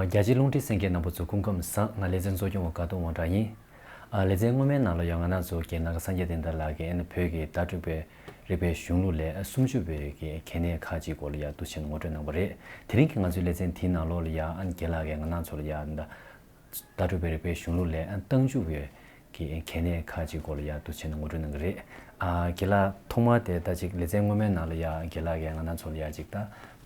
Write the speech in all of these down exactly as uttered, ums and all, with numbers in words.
རྒྱ་ཆེའི་རླུང་འཕྲིན་གསན་མཁན་རྣམ་པ་ཚོ་སྐུ་ཁམས་བཟང་། ང་ལེ་ཚན་གཙོ་སྐྱོང་བ་དགའ་གདོང་དབང་གྲགས་ཡིན། ཨ་ལེ་ཚན་སྔོན་མའི་ནང་ལ་ཡང་ང་རང་ཚོ་རྒན་ལགས་སངས་རྒྱས་བསྟན་དར་ལགས་ཀྱིས་ཨ་ནི་བོད་ཀྱི་ཟླ་གྲོགས་པའི་རིག་པའི་གཞུང་ལུགས་ལས་སུམ་ཅུ་པའི་གི་གལ་གནད་ཁག་ཅིག་སྐོར་ལ་ཡང་འདུག་སེ་ངོ་སྤྲོད་གནང་བ་རེད། དེ་རིང་གི་ང་ཚོའི་ལེ་ཚན་དེའི་ནང་ལོགས་ལ་ཡང་ཨ་ནི་རྒན་ལགས་ཀྱིས་ང་རང་ཚོ་ལ་ཡང་ད་ཟླ་གྲོགས་པའི་རིག་པའི་གཞུང་ལུགས་ལས་ཨ་ནི་རྟགས་འཇུག་པའི་གི་གལ་གནད་ཁག་ཅིག་སྐོར་ལ་ཡང་འདུག་སེ་ངོ་སྤྲོད་གནང་གི་རེད། ཨ་རྒན་ལགས་ཐོག་མར་དེ་ད་ཅིག་ལེ་ཚན་སྔོན་མའི་ནང་ལ་ཡང་རྒན་ལགས་ཀྱིས་ང་རང་ཚོ་ལ་ཡང་ཅིག་ད་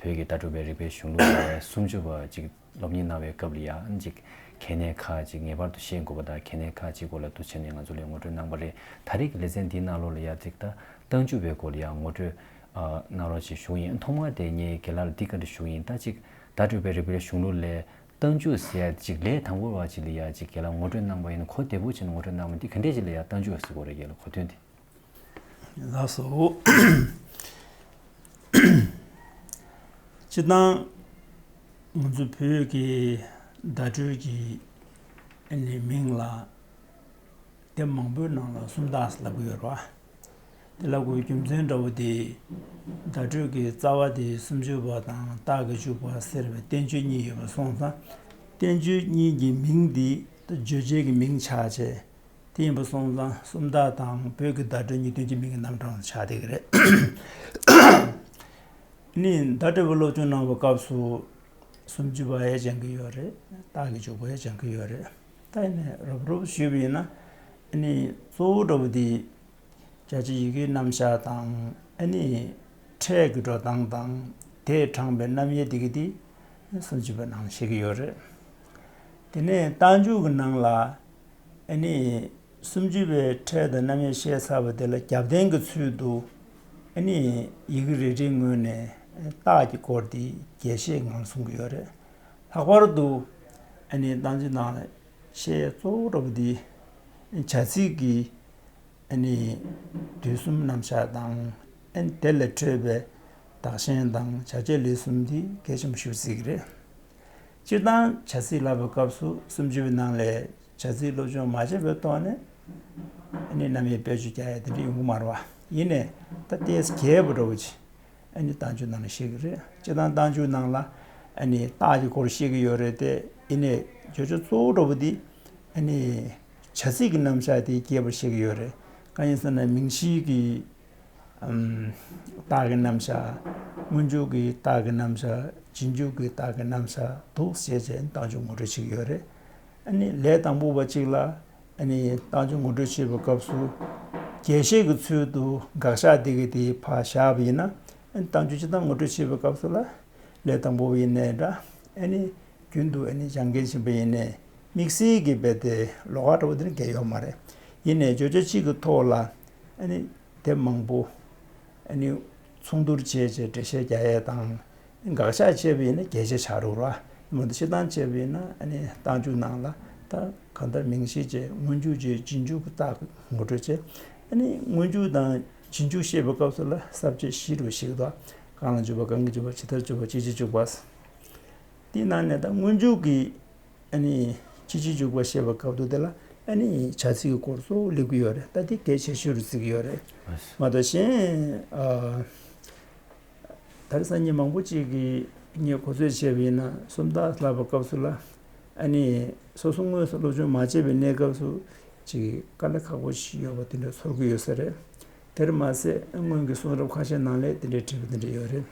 བོད་ཀྱི་ཟླ་གྲོགས་པའི་རིག་པའི་གཞུང་ལུགས་ལས་སུམ་ཅུ་པ་ཅིག་སློབ་གཉེར་གནང་བའི་སྐབས་ལ་ཡང་ཅིག་གལ་གནད་ཁག་ཅིག་ངེས་པར་དུ་ཤེས་དགོས་པ་དང་གལ་གནད་ཁག་ཅིག་སྐོར་ལ་འདུག་སེ་ནས་ང་ཚོ་ལ་ངོ་སྤྲོད་གནང་བ་རེད། ད་རེས་ཀྱི་ལེ་ཚན་འདིའི་ནང་ལོགས་ལ་ཡང་ཅིག་ད་རྟགས་འཇུག་པའི་སྐོར་ལ་ཡང་ངོ་སྤྲོད་ཨ་གནང་རོགས་ཞེས་ཞུ་ཡིན། ཐོག་མར་དེ་ངས་རྒན་ལགས་ལ་འདི་བཀའ་འདྲི་ཞུ་ཡིན། ད་ཅིག་ཟླ་གྲོགས་པའི་རིག་པའི་གཞུང་ལུགས་ལས་རྟགས་འཇུག་ཟེར་ཡ་ཅིག་ལས་དང་པོ་བ་ཅིག་ལ་ཡ་ཅིག་རྒན་ལགས་ངོ་སྤྲོད་གནང་བ་ཡིན་ན་གོ་བདེ་པོ་བྱས་ནས་ངོ་སྤྲོད་གནང་བ་འདི་ག་འདྲས་ཅིག་ལ་ཡ་རྟགས་འཇུག་ཟེར་དགོས་རེད། རྒན་ལགས་གོ་དོན་དེ། ལགས་སོ། སྤྱིར་བཏང་ང་ཚོ་བོད་ཀྱི་བརྡ་སྤྲོད་ཀྱི་ཨ་ནི་མིང་ལ་དེབ་མང་པོའི་ནང་ལ་སུམ་རྟགས་ལབ་ཀྱི་ཡོད་རེད་བ། དེ་ལབ་དགོས་རྒྱུ་མཚན་འདྲ་བོ་དེ་བརྡ་སྤྲོད་ཀྱི་རྩ་བ་དེ་སུམ་ཅུ་པ་དང་རྟགས་ཀྱི་འཇུག་པ་ཟེར་བའི་བསྟན་བཅོས་གཉིས་ཡོད་པ་སོང་ཙང་བསྟན་བཅོས་གཉིས་ཀྱི་མིང་འདི་བརྗོད་བྱེད་ཀྱི་མིང་ཆགས་བྱས། དེ་ཡིན་པ་སོང་ཙང་སུམ་རྟགས་དང་བོད་ཀྱི་བརྡ་སྤྲོད་གཉིས་དོན་གཅིག་མིང་གི་རྣམ་གྲངས་ཆགས་བསྡད་ཀྱི་རེད། ནི་བརྡ་སྤྲོད་པ་སློབ་སྦྱོང་གནང་བའི་སྐབས་སུ་སུམ་ཅུ་པ་ཡང་སྦྱང་གི་ཡོད་རེད། རྟགས་ཀྱི་འཇུག་པ་ཡང་སྦྱང་གི་ཡོད་རེད། ད་ཡིན་ནའི་རོབ་རོབ་ཞུས་པ་ཡིན་ན་ཨ་ནི་གཙོ་བོ་འདྲ་བོ་དེ་བྱ་བྱེད་ཡི་གེའི་རྣམ་གཞག་དང་ཨ་ནི་ཕྲད་ཀྱི་འགྲོ་སྟངས་དང་དེས་དྲངས་པའི་རྣམ་དབྱེ་དེ་གི་དེ་སུམ་ཅུ་པའི་ནང་བཤད་ཀྱི་ཡོད་རེད། དེ་ནས་རྟགས་འཇུག་གི་ནང་ལ་ཨ་ནི་སུམ་ཅུ་པའི་ཕྲད་དང་རྣམ་དབྱེ་བཤད་ཚར་བ་དེ་ལ་རྒྱབ་རྟེན་གྱི་ཚུལ་དུ་ཨ་ནི་ཡི་གེ་རེ་རེའི་ངོས་ནས་རྟགས་ཀྱི་སྐོར་དེ་རྒྱས་བཤད་ངང་གསུང་གི་ཡོད་རེད། ལྷག་པར་དུ་ཨ་ནི་རྟགས་འཇུག་ནང་ལ་བཤད་ཡ་གཙོ་བོ་འདྲ་བོ་དེ་བྱ་ཚིག་གི་ཨ་ནི་དུས་གསུམ་རྣམ་གཞག་དང་ཨ་ནི་དེ་ལས་འཕྲོས་པའི་བདག་གཞན་དང་བྱ་བྱེད་ལས་གསུམ་དེ་གལ་ཆེན་པོ་ཞིག་བརྩི་གི་རེད། སྤྱིར་བཏང་བྱ་ཚིག་ལབ་པའི་སྐབས་སུ་སུམ་ཅུ་པའི་ནང་ལས་བྱ་ཚིག་སློབ་སྦྱོང་མ་བྱས་པའི་ཐོག་ནས་ཨ་ནི་རྣམ་དབྱེ་དཔེ་བརྗོད་རྒྱག་ཡ་དེ་འདྲ་ཡོང་གི་མ་རེད་བ། ཡིན་ནའི་ད་ལྟའི་རྒྱས་པ་འདྲ་བོ་ཅིག་ཨ་ནི་རྟགས་འཇུག་ནང་ལ་བཤད་ཀྱི་རེད། སྤྱིར་བཏང་རྟགས་འཇུག་ནང་ལ་ཨ་ནི་རྟགས་ཀྱི་སྐོར་བཤད་ཀྱི་ཡོད་རེད་དེ། ཡིན་ནའི་བརྗོད་བྱ་གཙོ་བོ་འདྲ་བོ་འདི་ཨ་ནི་བྱ་ཚིག་གི་རྣམ་གཞག་དེ་རྒྱས་པར་བཤད་ཀྱི་ཡོད་རེད། གང་ཡིན་ཟེར་ན་མིང་གཞིའི་གི་ཨམ་རྟགས་ཀྱི་རྣམ་གཞག་སྔོན་འཇུག་གི་རྟགས་ཀྱི་རྣམ་གཞག་རྗེས་འཇུག་གི་རྟགས་ཀྱི་རྣམ་གཞག་འདུག་ཟེར་བྱས་རྟགས་འཇུག་ངོ་སྤྲོད་བྱེད་ཀྱི་ཡོད་རེད། ཨ་ནི་ལས་དང་པོ་བ་གཅིག་ལ་ཨ་ནི་རྟགས་འཇུག་ངོ་སྤྲོད་བྱེད་པའི་སྐབས་སུ་རྒྱས་བཤད་ཀྱི་ཚུལ་དུ་དགག་བཞག་དེ་གི་དེ་ཕར་བཞག་པ་ཡིན་ན། ཨ་ནི་རྟགས་འཇུག་སྤྱིར་བཏང་ངོ་སྤྲོད་བྱེད་པའི་སྐབས་སུ་ལ་ལས་དང་པོ་བ་ཡིན་ནའི་འདྲ། ཨ་ནི་རྒྱུན་དུ་ཨ་ནི་སྦྱང་མཁན་ཡིན་པ་ཡིན་ནའི་དམིགས་བསལ་གྱི་རྦད་དེ་ལོགས་ཀ་འདྲ་བོ་དེ་འདྲ་གང་ཡང་ཡོད་མ་རེད། ཡིན་ནའི་བརྗོད་བྱ་གཅིག་གི་ཐོག་ལ་ཨ་ནི་དེབ་མང་པོ་ཨ་ནི་མཚུངས་བསྡུར་བྱས་བྱས་འགྲེལ་བཤད་རྒྱག་ཡས་དང་། དགག་བཞག་བྱས་པ་ཡིན་ན་རྒྱས་བཤད་ཆགས་འགྲོ་ར། མ་གཏོགས་སྤྱིར་བཏང་བྱས་པ་ཡིན་ན་ཨ་ནི་རྟགས་འཇུག་ནང་ལ་ད་གང་ལྟར་མིང་གཞི་བྱས་སྔོན་འཇུག་བྱས་རྗེས་འཇུག་གི་རྟགས་ངོ་སྤྲོད་བྱས། ཨ་ནི་སྔོན་འཇུག་དང་རྗེས་འཇུག་བཤད་པའི་སྐབས་སུ་ལ་ས་བཅད་བཞི་རུ་ཞིག་དང་། གང་ལ་འཇུག་པ། གང་གིས་འཇུག་པ། ཇི་ལྟར་འཇུག་པ། ཅི་ཕྱིར་འཇུག་པ། དེའི་ནང་ནས་ད་སྔོན་འཇུག་གི་ཨ་ནི་ཅི་ཕྱིར་འཇུག་པ་བཤད་པའི་སྐབས་དུ་དེ་ལ་ཨ་ནི་བྱ་ཚིག་གི་སྐོར་གཙོ་བོ་སླེབས་ཀྱི་ཡོད་རེད། ད་དེ་གལ་ཆེ་ཤོས་རུ་བརྩི་གི་ཡོད་རེད། མ་གཏོགས་གཞན་ཨ། ད་རེས་སང་ཉིན་མང་པོ་ཅིག་གིས་ངས་གོ་ཚོད་བྱས་པ་ཡིན་ན་སུམ་རྟགས་ལབ་པའི་སྐབས་སུ་ལ་ཨ་ནི་སོ་སོ་དངོས་སུ་སློབ་སྦྱོང་མ་བྱས་པའི་གནས་སྐབས་སུ་ཅིག་དཀའ་ལས་ཁག་པོ་ཞིག་ཡོད་པ་དེ་འདྲ་ཚོར་གྱི་ཡོད་ས་རེད། དེར་མ་ཟད་སྔོན་གྱི་གསུང་རབ་ཁ་ཤས་ནང་ལས་དེ་འདྲའི་བྲིས་པ་དེ་འདྲ་ཡོད་རེད།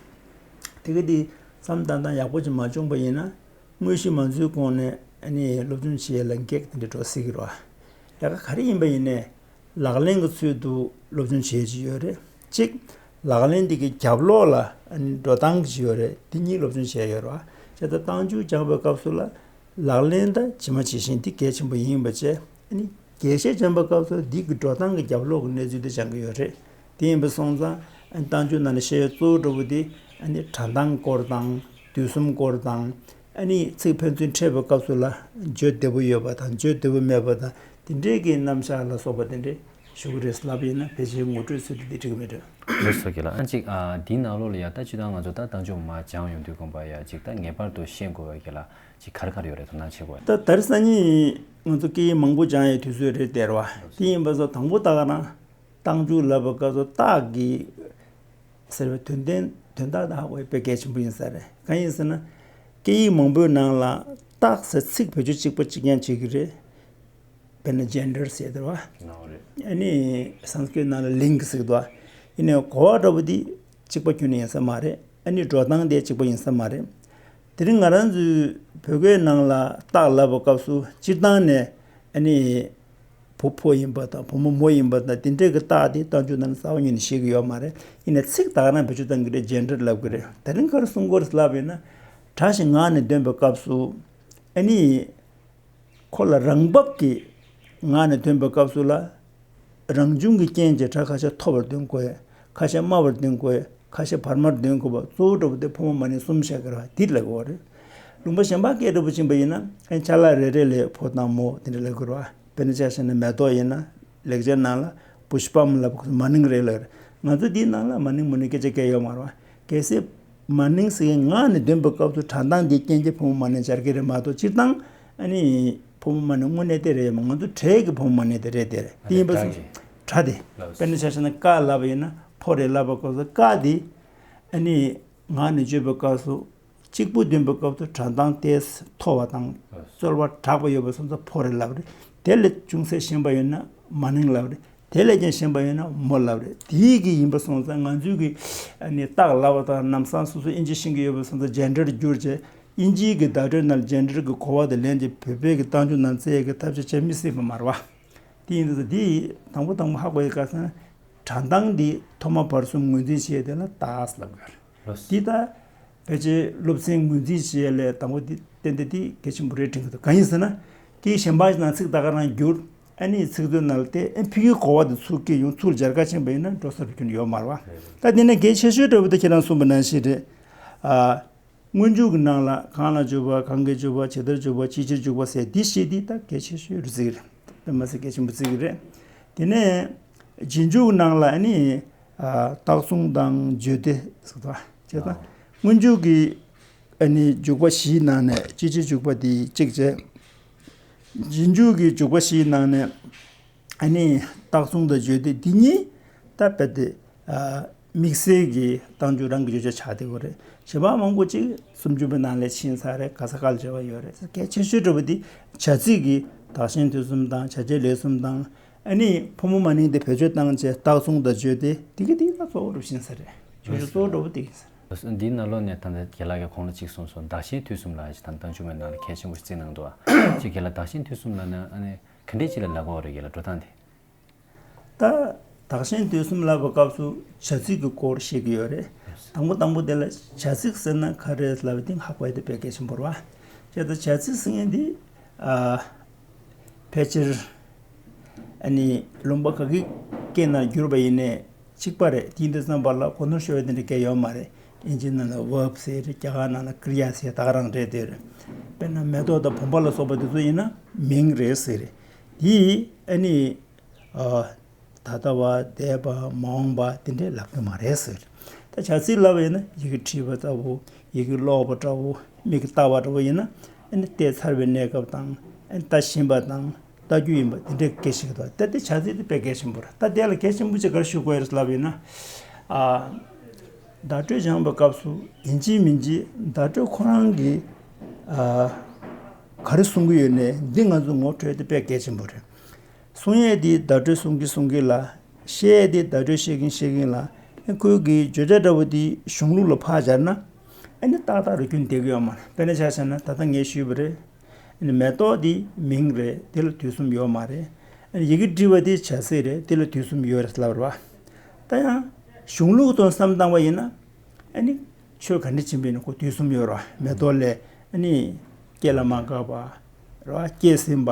དེ་ག་དེ་བསམ་བཏང་སྟངས་ཡག་པོ་ཅིག་མ་བྱུང་པ་ཡིན་ན་དངོས་གཞི་མ་འཛུལ་གོང་ནས་ཨ་ནི་སློབ་སྦྱོང་བྱེད་ཡས་ལ་འགེགས་དེ་འདྲ་འགྲོ་སྲིད་ཀྱི་རེད་བ། ལས་ཀ་ག་རེ་ཡིན་པ་ཡིན་ནའི། ལག་ལེན་གྱི་ཚུལ་དུ་སློབ་སྦྱོང་བྱེད་ཀྱི་ཡོད་རེད། གཅིག་ལག་ལེན་འདི་གི་རྒྱབ་ལོགས་ལ་ཨ་ནི་འགྲོ་སྟངས་ཀྱི་ཡོད་རེད། འདི་གཉིས་སློབ་སྦྱོང་བྱས་ཡོད་རེད་བ། བྱས་ཙང་རྟགས་འཇུག་སྦྱང་བའི་སྐབས་སུ་ལ་ལག་ལེན་དང་ཇི་མ་ཇི་བཞིན་འདི་གལ་ཆེན་པོ་ཡིན་པ་བྱས། ཨ་ནི་རྒྱས་བཤད་སྦྱང་བའི་སྐབས་སུ་འདི་གི་འགྲོ་སྟངས་ཀྱི་རྒྱབ་ལོགས་ཀྱི་གནས་ཚུལ་དེ་སྦྱང་གི་ཡོད་རེད། དེ་ཡིན་པ་སོང་ཙང་ཨ་ནི་རྟགས་འཇུག་ནང་ལ་བཤད་ཡོད་གཙོ་བོ་འདྲ་བོ་དེ་ཨ་ནི་སྒྲ་གདངས་སྐོར་དང་དུས་གསུམ་སྐོར་དང་། ཨ་ནི་ཚིག་ཕན་ཚུན་འཕྲད་པའི་སྐབས་སུ་ལ་བརྗོད་བདེ་པོ་ཡོད་པ་དང་བརྗོད་བདེ་པོ་མེད་པ་དང་། དེ་འདྲས་ཀྱི་རྣམ་གཞག་ལ་སོགས་པ་དེ་འདྲས་ཞུ་གི་རེད་ལབ་ཡིན་ན་ཕལ་ཆེར་ངོ་སྤྲོད་ཚུལ་དེ་འགྲིག་གི་མེད་འགྲོ། ལགས་སོ་རྒན་ལགས། ཨ་ཅིག་ཨ་འདིའི་ནང་ལོགས་ལ་ཡ་ད་སྤྱིར་བཏང་ང་ཚོ་ད་རྟགས་འཇུག་མར་སྦྱངས་ཡོང་དུས་དགོངས་པ་ཡ་ཅིག་ད་ངེས་པར་དུ་ཤེས་དགོས་པའི་རྒན་ལགས་ཅིག་ག་རེ་ག་རེ་ཡོད་རེད་དོ་སྣང་བྱེད་དགོས། ད་ད་རེས་སང་ཉིན་ང་ཚོ་སྐད་ཡིག་མང་པོ་སྦྱང་ཡའི་དུས་ཚོད་རེད་དེ་རེད་བ། དེ་ཡིན་པ་ཚོ་དང་པོ་ད་ག་རང་རྟགས་འཇུག་ལབ་པའི་སྐབས་སུ་རྟགས་ཀྱི་ཟེར་བའི་དོན་ལྡན་དོན་དག་དེ་ཧ་གོ་ཡ་དཔེ་གལ་ཆེན་པོ་ཡིན་ས་རེད། གང་ཡིན་ཟེར་ན། སྐད་ཡིག་མང་པོའི་ནང་ལ་ རྟགས་ཟེར་ཚིག་བེད་སྤྱོད་གཅིག་པ་གཅིག་རྐྱང་བྱེད་ཀྱི་རེད། དཔེར་ན་ཇེན་ཌར་ཟེར་དེ་རེད་བ། ཨ་ནི་སཾ་སྐྲྀཏ་ནང་ལ་ལིང་གི་ཟེར་གི་འདུག་བ། ཡིན་ནའི་གོ་བ་འདྲ་པོ་འདི་གཅིག་པ་ཁྱོན་ནས་ཡིན་ས་མ་རེད། ཨ་ནི་འགྲོ་སྟངས་དེ་གཅིག་པ་ཡིན་ས་མ་རེད། དེ་རིང་ང་རང་ཚོའི་བོད་སྐད་ནང་ལ་རྟགས་ལབ་པའི་སྐབས་སུ་སྤྱིར་བཏང་ནས་ཨ་ནི་བུ་ཕོ་ཡིན་པ་དང་བུ་མོ་མོ་ཡིན་པ་དང་དེ་འདྲས་ཀྱི་རྟགས་དེ་རྟགས་འཇུག་ནང་ལ་རྩ་བ་ཉིད་ནས་ཤེས་ཀྱི་ཡོད་མ་རེད། ཡིན་ནའི་ཚིག་ད་ག་རང་བེད་སྤྱོད་གཏོང་གི་རེད། ཇེན་ཌར་ལབ་ཀྱི་རེད། དེ་རིང་ག་རེ་གསུང་གི་ཡོད་རེད་ལབ་ཡིན་ན། གྲྭ་ཞིག་ངག་ནས་འདོན་པའི་སྐབས་སུ་ཨ་ནི་ཁོ་ལ་རང་བབས་ཀྱིས་ངག་ནས་འདོན་པའི་སྐབས་སུ་ལ། རང་བྱུང་གི་རྐྱེན་གྱིས་སྒྲ་ཁ་ཤས་མཐོ་བར་འདོན་དགོས། ཁ་ཤས་དམའ་བར་འདོན་དགོས། ཁ་ཤས་བར་མར་འདོན་དགོས་པ་གཙོ་བོ་འདྲ་པོ་དེ་ཕོ་མོ་མ་ནིང་གསུམ་བཞག་གི་རེད་བ། འདི་ལབ་དགོས་པ་རེད། ལུང་པ་གཞན་པ་སྐད་འདྲ་པོ་ཕྱིན་པ་ཡིན་ན་ཨ་ཅ་ལག་རེ་རེ་ལ་ཕོ་དང་མོ་དེ་འདྲ་ལབ་དགོས་རེད་བ། དཔེར་ན་ཆ་བཞག་ན་མེ་ཏོག་ཡིན་ན་ལེགས་སྦྱར་ནང་ལ་པུཤ་པམ་ལབ་དགོས། མ་ནིང་རེད་ལབ་རེད། ང་ཚོ་འདིའི་ནང་ལ་མ་ནིང་མུ་ནིང་སྐད་ཆ་གང་ཡང་ཡོད་མ་རེད་བ། གལ་སྲིད་མ་ནིང་ཟེར་མཁན་ངག་ནས་འདོན་པའི་སྐབས་སུ་སྒྲ་གདངས་འདིའི་རྐྱེན་གྱིས་ཕོ་མོ་མ་ནིང་སྦྱར་གྱི་རེད་མ་གཏོགས་སྤྱིར་བཏང་ཨ་ནི་ཕོ་མོ་མ་ནིང་དངོས་གནས་དེ་རེད་མ། ང་ཚོ་གྲས་ཀྱི་ཕོ་མོ་མ་ནིང་དེ་རེད། དེ་རེད། དེ་ཡིན་པ་སོང་ཙང་སྒྲ་དེ། དཔེར་ན་ཆ་བཞག་ན་ཀ་ལབ་པ་ཡིན་ན་ཕོ་རེད་ལབ་པའི་སྐབས་སུ་ཀ་དེ་ཨ་ནི་ངག་ནས་བརྗོད་པའི་སྐབས་སུ་གཅིག་པུ་འདོན་པའི་སྐབས་སུ་སྒྲ་གདངས་དེ་མཐོ་བ་དང་རྩོལ་བ་དྲག་པ་ཡོད་པ་སོང་ཙང་ཕོ་རེད་ལབ་རེད། དེ་ལས་ཅུང་ཟད་ཞན་པ་ཡོད་ན་མ་ནིང་ལབ་རེད། དེ་ལས་ཀྱང་ཞན་པ་ཡོད་ན་མོ་ལབ་རེད། དེའི་གི་ཡིན་པ་སོང་ཙང་ང་ཚོའི་གི་ཨ་ནི་རྟགས་ལབ་པ་དང་ལམ་སང་སོ་སོ་དབྱིན་ཇི་ཤེས་ཀྱི་ཡོད་པ་སོང་ཙང་ཇེན་ཌར་བསྒྱུར་བྱས་དབྱིན་ཇིའི་གི་བརྡ་སྤྲོད་ནང་ཇེན་ཌར་གི་གོ་བ་དེ་ལེན་བྱས་བོད་པའི་གི་རྟགས་འཇུག་ནང་བཙལ་ཡས་གི་ཐབས་ཤེས་བྱེད་མི་སྲིད་པ་མ་རེད་བ། དེ་ཡིན་དུས་འདི་དང་པོ་དང་པོ་ཧ་གོ་ཡས་ག་ཟེར་ན། སྒྲ་གདངས་འདི་མཐོ་དམའ་བར་གསུམ་ངོས་འཛིན་བྱེད་ཡས་དེ་ལ་རྟགས་ལབ་དགོས་རེད། འདི་ལྟ་ཕལ་ཆེར་སློབ་ཚན་ངོས་འཛིན་བྱེད་ཡས་ལས་དང་པོ་འདི་ཏན་ཏན་འདི་གལ་ཆེན་པོ་རེད་དྲན་གྱི་འདུག་གང་ཡིན་ཟེར་ན། སྐད་གཞན་པ་ཞིག་ནང་ཚིག་ད་ག་རང་བསྒྱུར། ཨ་ནི་ཚིག་མཛོད་ནང་ལ་བལྟས་ཨ་ཕ་གིའི་གོ་བ་དེ་ཚུར་སྐྱེལ་ཡོང་། ཚུར་སྦྱར་ག་ཕྱིན་པ་ཡིན་ན་འགྲོ་ས་རུ་ཁྱོན་ཡོད་མ་རེད་བ། ད་འདི་ནས་གལ་ཆེ་ཤོས་འདྲ་བོ་དེ་ཁྱེད་རང་གསུངས་པ་ནང་བཞིན་རེད། ཨ། སྔོན་འཇུག་གི་ནང་ལ་གང་ལ་འཇུག་པ། གང་གིས་འཇུག་པ། ཇི་ལྟར་འཇུག་པ། ཅིའི་ཕྱིར་འཇུག་པ་ཟེར་འདི་བཤད་འདི་ད་གལ་ཆེ་ཤོས་རུ་བརྩི་གི་རེད། དཔེ་མ་སྲིད་གལ་ཆེན་པོ་བརྩི་གི་རེད། དེ་ནས་རྗེས་འཇུག་གི་ནང་ལ་ཨ་ནི་ཨ་རྟགས་མཚུངས་དང་བརྗོད་བདེ་ཟེར་བ་བྱས་ཙང་། སྔོན་འཇུག་གི་ཨ་ནི་འཇུག་པ་བཞིའི་ནང་ནས་ཅིའི་ཕྱིར་འཇུག་པ་འདི་གཅིག་བྱས། རྗེས་འཇུག་གི་འཇུག་པ་བཞིའི་ནང་ནས། ཨ་ནི་རྟགས་མཚུངས་དང་བརྗོད་བདེ་འདི་གཉིས་ད་རྦད་དེ་ཨ་དམིགས་བསལ་གྱི་རྟགས་འཇུག་རང་གི་བརྗོད་བྱ་ཆགས་བསྡད་ཡོད་རེད། གཞན་པ་མང་པོ་ཅིག་སུམ་ཅུ་པའི་ནང་ལ་ཕྱིན་ཚར་རེད། ག་ས་ག་ལ་འབྱེད་པ་ཡོད་རེད། གལ་ཆེ་ཤོས་འདྲ་པོ་འདི་བྱ་ཚིག་གི་བདག་གཞན་དུས་གསུམ་དང་བྱ་བྱེད་ལས་གསུམ་དང་། ཨ་ནི་ཕོ་མོ་མ་ནིང་དེ་བེད་སྤྱོད་བཏང་བྱས་རྟགས་མཚུངས་དང་བརྗོད་བདེ་འདི་གི་འདི་ད་གཙོ་བོ་འདྲ་པོ་ཕྱིན་ཚར་རེད། བརྗོད་བྱ་གཙོ་བོ་འདྲ་པོ་འདི་ཡིན་ས་རེད། འདིའི་ནང་ལོགས་ནས་ད་ལྟ་རྒན་ལགས་ཀྱིས་གོང་ལ་གཅིག་གསུངས་སོང་། བདག་གཞན་དུས་གསུམ་ལ་ཞེས་ད་ལྟ་རྟགས་འཇུག་པའི་ནང་ལ་གལ་ཆེན་པོ་ཞིག་བརྩིས་གནང་འདུག་ཨ། གཅིག་རྒན་ལགས་བདག་གཞན་དུས་གསུམ་ལབ་ན་ཨ་ནི་ག་འདྲས་ཅིག་ལ་ལབ་དགོས་རེད། རྒན་ལགས་འགྲོ་སྟངས་དེ། ད་བདག་གཞན་དུས་གསུམ་ལབ་པའི་སྐབས་སུ་བྱ་ཚིག་གི་སྐོར་བཤད་ཀྱི་ཡོད་རེད། དང་པོ་དང་པོ་དེ་ལ་བྱ་ཚིག་ཟེར་ན་ག་རེ་རེད་ལབ་པ་དེ་ཧ་གོ་ཡ་དེ་དཔེ་གལ་ཆེན་པོ་རེད་བ། བྱས་ཙང་བྱ་ཚིག་ཟེར་མཁན་དེ་ཨ་ཕལ་ཆེར་ཨ་ནི་ལུང་པ་ག་གི་སྐད་ནང་བསྒྱུར་བ་ཡིན་ནའི་གཅིག་པ་རེད། དེ་ཡིན་དུས་ཙམ་པ་ལ་གོ་ནོར་ཤོར་བ་དེ་འདྲ་གང་ཡང་ཡོད་མ་རེད། དབྱིན་ཇི་ནང་ལ་ཝརབ་ཟེར་རེད། རྒྱ་གར་ནང་ལ་ཀྲི་ཡ་ཟེར་ད་ག་རང་རེད་དེ་རེད། དཔེར་ན་མེ་ཏོག་དང་བུམ་པ་ལ་སོགས་པ་དེ་ཚོ་ཡིན་ན་མིང་རེད་ཟེར་རེད། དེ་ཨ་ནི་ཨ་ད་ལྟ་བ་འདས་པ་མ་འོངས་པ་དེ་འདྲས་ལབ་ཀྱི་མ་རེད་ཟེར། ད་བྱ་ཚིག་ལབ་པ་ཡིན་ན་ཡི་གེ་བྲིས་པ་ལྟ་བུ། ཡི་གེ་ཀློག་པ་འདྲ་བོ། མིག་གིས་ལྟ་བ་འདྲ་བོ་ཡིན་ན་ཨ་ནི་བལྟས་ཚར་བའི་གནས་སྐབས་དང་། ཨ་ནི་ལྟ་བཞིན་པ་དང་། ལྟ་རྒྱུ་ཡིན་པ་དེ་འདྲའི་སྐད་ཆ་ཞིག་འདུག་ད་དེ་བྱ་ཚིག་དེ་དཔེ་གལ་ཆེན་པོ་རེད། ད་དེ་ལ་གལ་ཆེན་པོ་ཅིག་ག་རེ་ཞུ་དགོས་ཡོད་རེད་ལབ་ཡིན་ན། ཨ་བརྡ་སྤྲོད་སྦྱང་བའི་སྐབས་སུ་ཡིན་གཅིག་མིན་གཅིག་བརྡ་སྤྲོད་ཁོ་རང་གིས་ཨ་ག་རེ་གསུང་གི་ཡོད་ནའི་འདི་ང་ཚོ་ངོ་འཕྲོད་དེ་དཔེ་གལ་ཆེན་པོ་རེད། གསུང་ཡས་འདི་བརྡ་སྤྲོད་གསུང་གིན་གསུང་གིན་ལ། བཤད་ཡས་འདི་བརྡ་སྤྲོད་བཤད་གིན་བཤད་གིན་ལ། ཨ་ཁོའི་གི་བརྗོད་བྱ་འདྲ་བོ་འདི་གཞུང་ལུགས་ལ་ཕར་སྦྱར་ན་ཨ་ནི་ཏག་ཏག་རེད། རྒྱུན་བསྡད་ཀྱི་ཡོད་མ་རེད། དཔེར་ན་ཆ་བཞག་ན་ད་ལྟ་ངས་ཞུས་པ་རེད། ཨ་ནི་མེ་ཏོག་འདི་མིང་རེད། དེ་ལ་དུས་གསུམ་ཡོད་མ་རེད། ཨ་ནི་ཡི་གེ་བྲིས་པ་འདི་བྱ་ཚིག་རེད། དེ་ལ་དུས་གསུམ་ཡོད་རེད་ལབ་རེད་བ། ད་ཡང་གཞུང་ལུགས་དང་བསམ་བཏང་བ་ཡིན་ན་ཨ་ནི་ཆོས་ག་འདྲ་ཕྱིན་པ་ཡིན་ན་ཁོ་དུས་གསུམ་ཡོད་རེད་བ། མེ་ཏོག་ལས་ཨ་ནི་སྐྱེ་ལ་མ་འགགས་པ་རེད་བ། སྐྱེས་ཟིན་པ།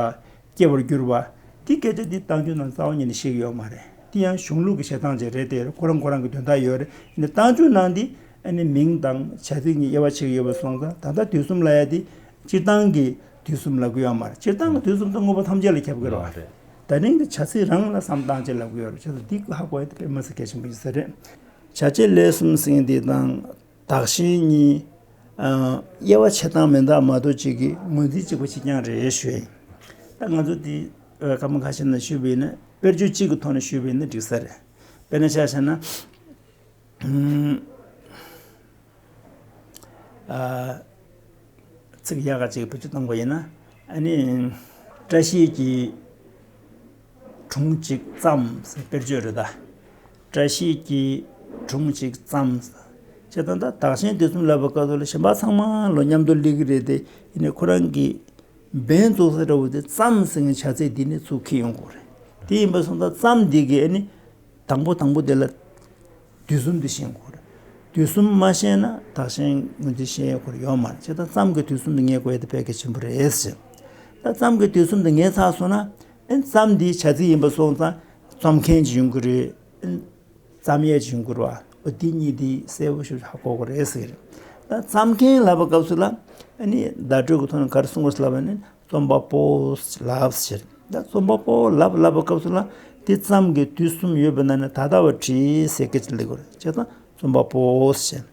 སྐྱེ་བར་འགྱུར་བ། འདི་སྐད་ཆ་འདི་རྟགས་འཇུག་ནང་རྩ་བ་ཉིད་ནས་བཤད་ཀྱི་ཡོད་མ་རེད། འདི་ཡང་གཞུང་ལུགས་ཀྱི་བཤད་སྟངས་ཅིག་རེད་དེ། ཁོ་རང་ཁོ་རང་གི་དོན་དག་ཡོད་རེད། ཡིན་ནའི་རྟགས་འཇུག་ནང་འདི་ཨ་ནི་མིང་དང་བྱ་ཚིག་གཉིས་དབྱེ་བ་ཕྱེ་གི་ཡོད་པ་སོང་ཙང་། ད་ལྟ་དུས་གསུམ་ལབ་ཡ་འདི་སྤྱིར་བཏང་གི་དུས་གསུམ་ལབ་ཀྱི་ཡོད་མ་རེད། སྤྱིར་བཏང་གི་དུས་གསུམ་དེ་དངོས་པོ་ཐམས་ཅད་ལ་ཁྱབ་ཀྱི་རེད་བ། རེད། ད་རིང་གི་བྱ་ཚིག་རང་ལ་བསམ་སྟངས་ཅིག་ལབ་ཀྱི་ཡོད་རེད། བྱས་ཙང་འདི་ཧ་གོ་ཡ་དེ་དཔེ་མི་སྲིད་གལ་ཆེན་པོ་ཡིན་ས་རེད། བྱ་བྱེད་ལས་གསུམ་ཟེར་འདི་དང་བདག་གཞན་གཉིས། ཨ་དབྱེ་བ་ཕྱེ་སྟངས་མི་འདྲ་མ་གཏོགས་གཅིག་གི་ངོས་འཛིན་གཅིག་པ་གཅིག་རྐྱང་རེད་ཞུ་ཡིན། ད་ང་ཚོ་འདི་ཨ་སྐར་མ་ཁ་ཤས་ནང་ཞུས་པ་ཡིན་ན་དཔེར་བརྗོད་གཅིག་གི་ཐོག་ནས་ཞུས་པ་ཡིན་ན་འགྲིག་ས་རེད། དཔེར་ན་ཆ་བཞག་ན། ཨ་ ཚིག་ཡག་ག་ཅིག་བེད་སྤྱོད་གཏོང་དགོས་ཡིན་ན། ཨ་ནི། བཀྲ་ཤིས་ཀྱི་སྒྲུང་གཅིག་བརྩམས་ཟེར་དཔེར་བརྗོད་རེད་ད། བཀྲ་ཤིས་ཀྱི་སྒྲུང་གཅིག་བརྩམས། བྱས་ཙང་ད་བདག་གཞན་དུས་གསུམ་ལབ་པའི་སྐབས་སུ་ལ་གཞན་པ་ཚང་མ་ལོ་མཉམ་དུ་སླེབས་ཀྱི་རེད་དེ། ཡིན་ནའི་ཁོ་རང་གི་འབེན་བཙུགས་ས་འདྲ་བོ་དེ་བརྩམས་ཟེར་མཁན་བྱ་ཚིག་འདི་ནས་ཚུར་འཁྱེར་ཡོང་དགོས་རེད། དེ་ཡིན་པ་སོང་ཙང་བརྩམས་འདི་གི་ཨ་ནི། དང་པོ་དང་པོ་དེ་ལ་དུས་གསུམ་དེ་ཤེས་དགོས་རེད། དུས་གསུམ་མ་ཤེས་ན་བདག་གཞན་ངོས་འཛིན་ཤེས་ཡ་ཁོ་རང་ཡོད་མ་རེད། བྱས་ཙང་བརྩམས་ཀྱི་དུས་གསུམ་དེ་ངེས་དགོས་ཡ་དེ་དཔེ་གལ་ཆེན་པོ་རེད་ཟེར། ད་བརྩམས་ཀྱི་དུས་གསུམ་དེ་ངེས་ཚར་སོང་ན། ཨེ་བརྩམས་འདི་བྱ་ཚིག་ཡིན་པ་སོང་ཙང་རྩོམ་མཁན་ཅིག་ཡོང་གི་རེད། ཨེ་བརྩམ་ཡས་ཅིག་ཡོང་གི་རེད་བ། འོ་དེ་གཉིས་དེ་གསལ་པོ་ཞིག་ཧ་གོ་དགོས་རེད་ཟེར་གི་རེད། ད་བརྩམ་མཁན་ལབ་པའི་སྐབས་སུ་ལ་ཨ་ནི་བརྡ་སྤྲོད་ཀྱི་ཐོག་ནས་ག་རེ་གསུང་དགོས་ལབ་པ་ནི། རྩོམ་པ་པོ་ལབ་ཟེར། ད་རྩོམ་པ་པོ་ལབ་ལབ་པའི་སྐབས་སུ་ལ་དེ་བརྩམས་ཀྱི་དུས་གསུམ་ཡོད་པའི་ནང་ནས་ད་ལྟ་བ་བྲིས་ཟེར་སྐད་ཆ་སླེབས་དགོས་རེད། བྱས་ཙང་རྩོམ་པ་པོ་ཟེར།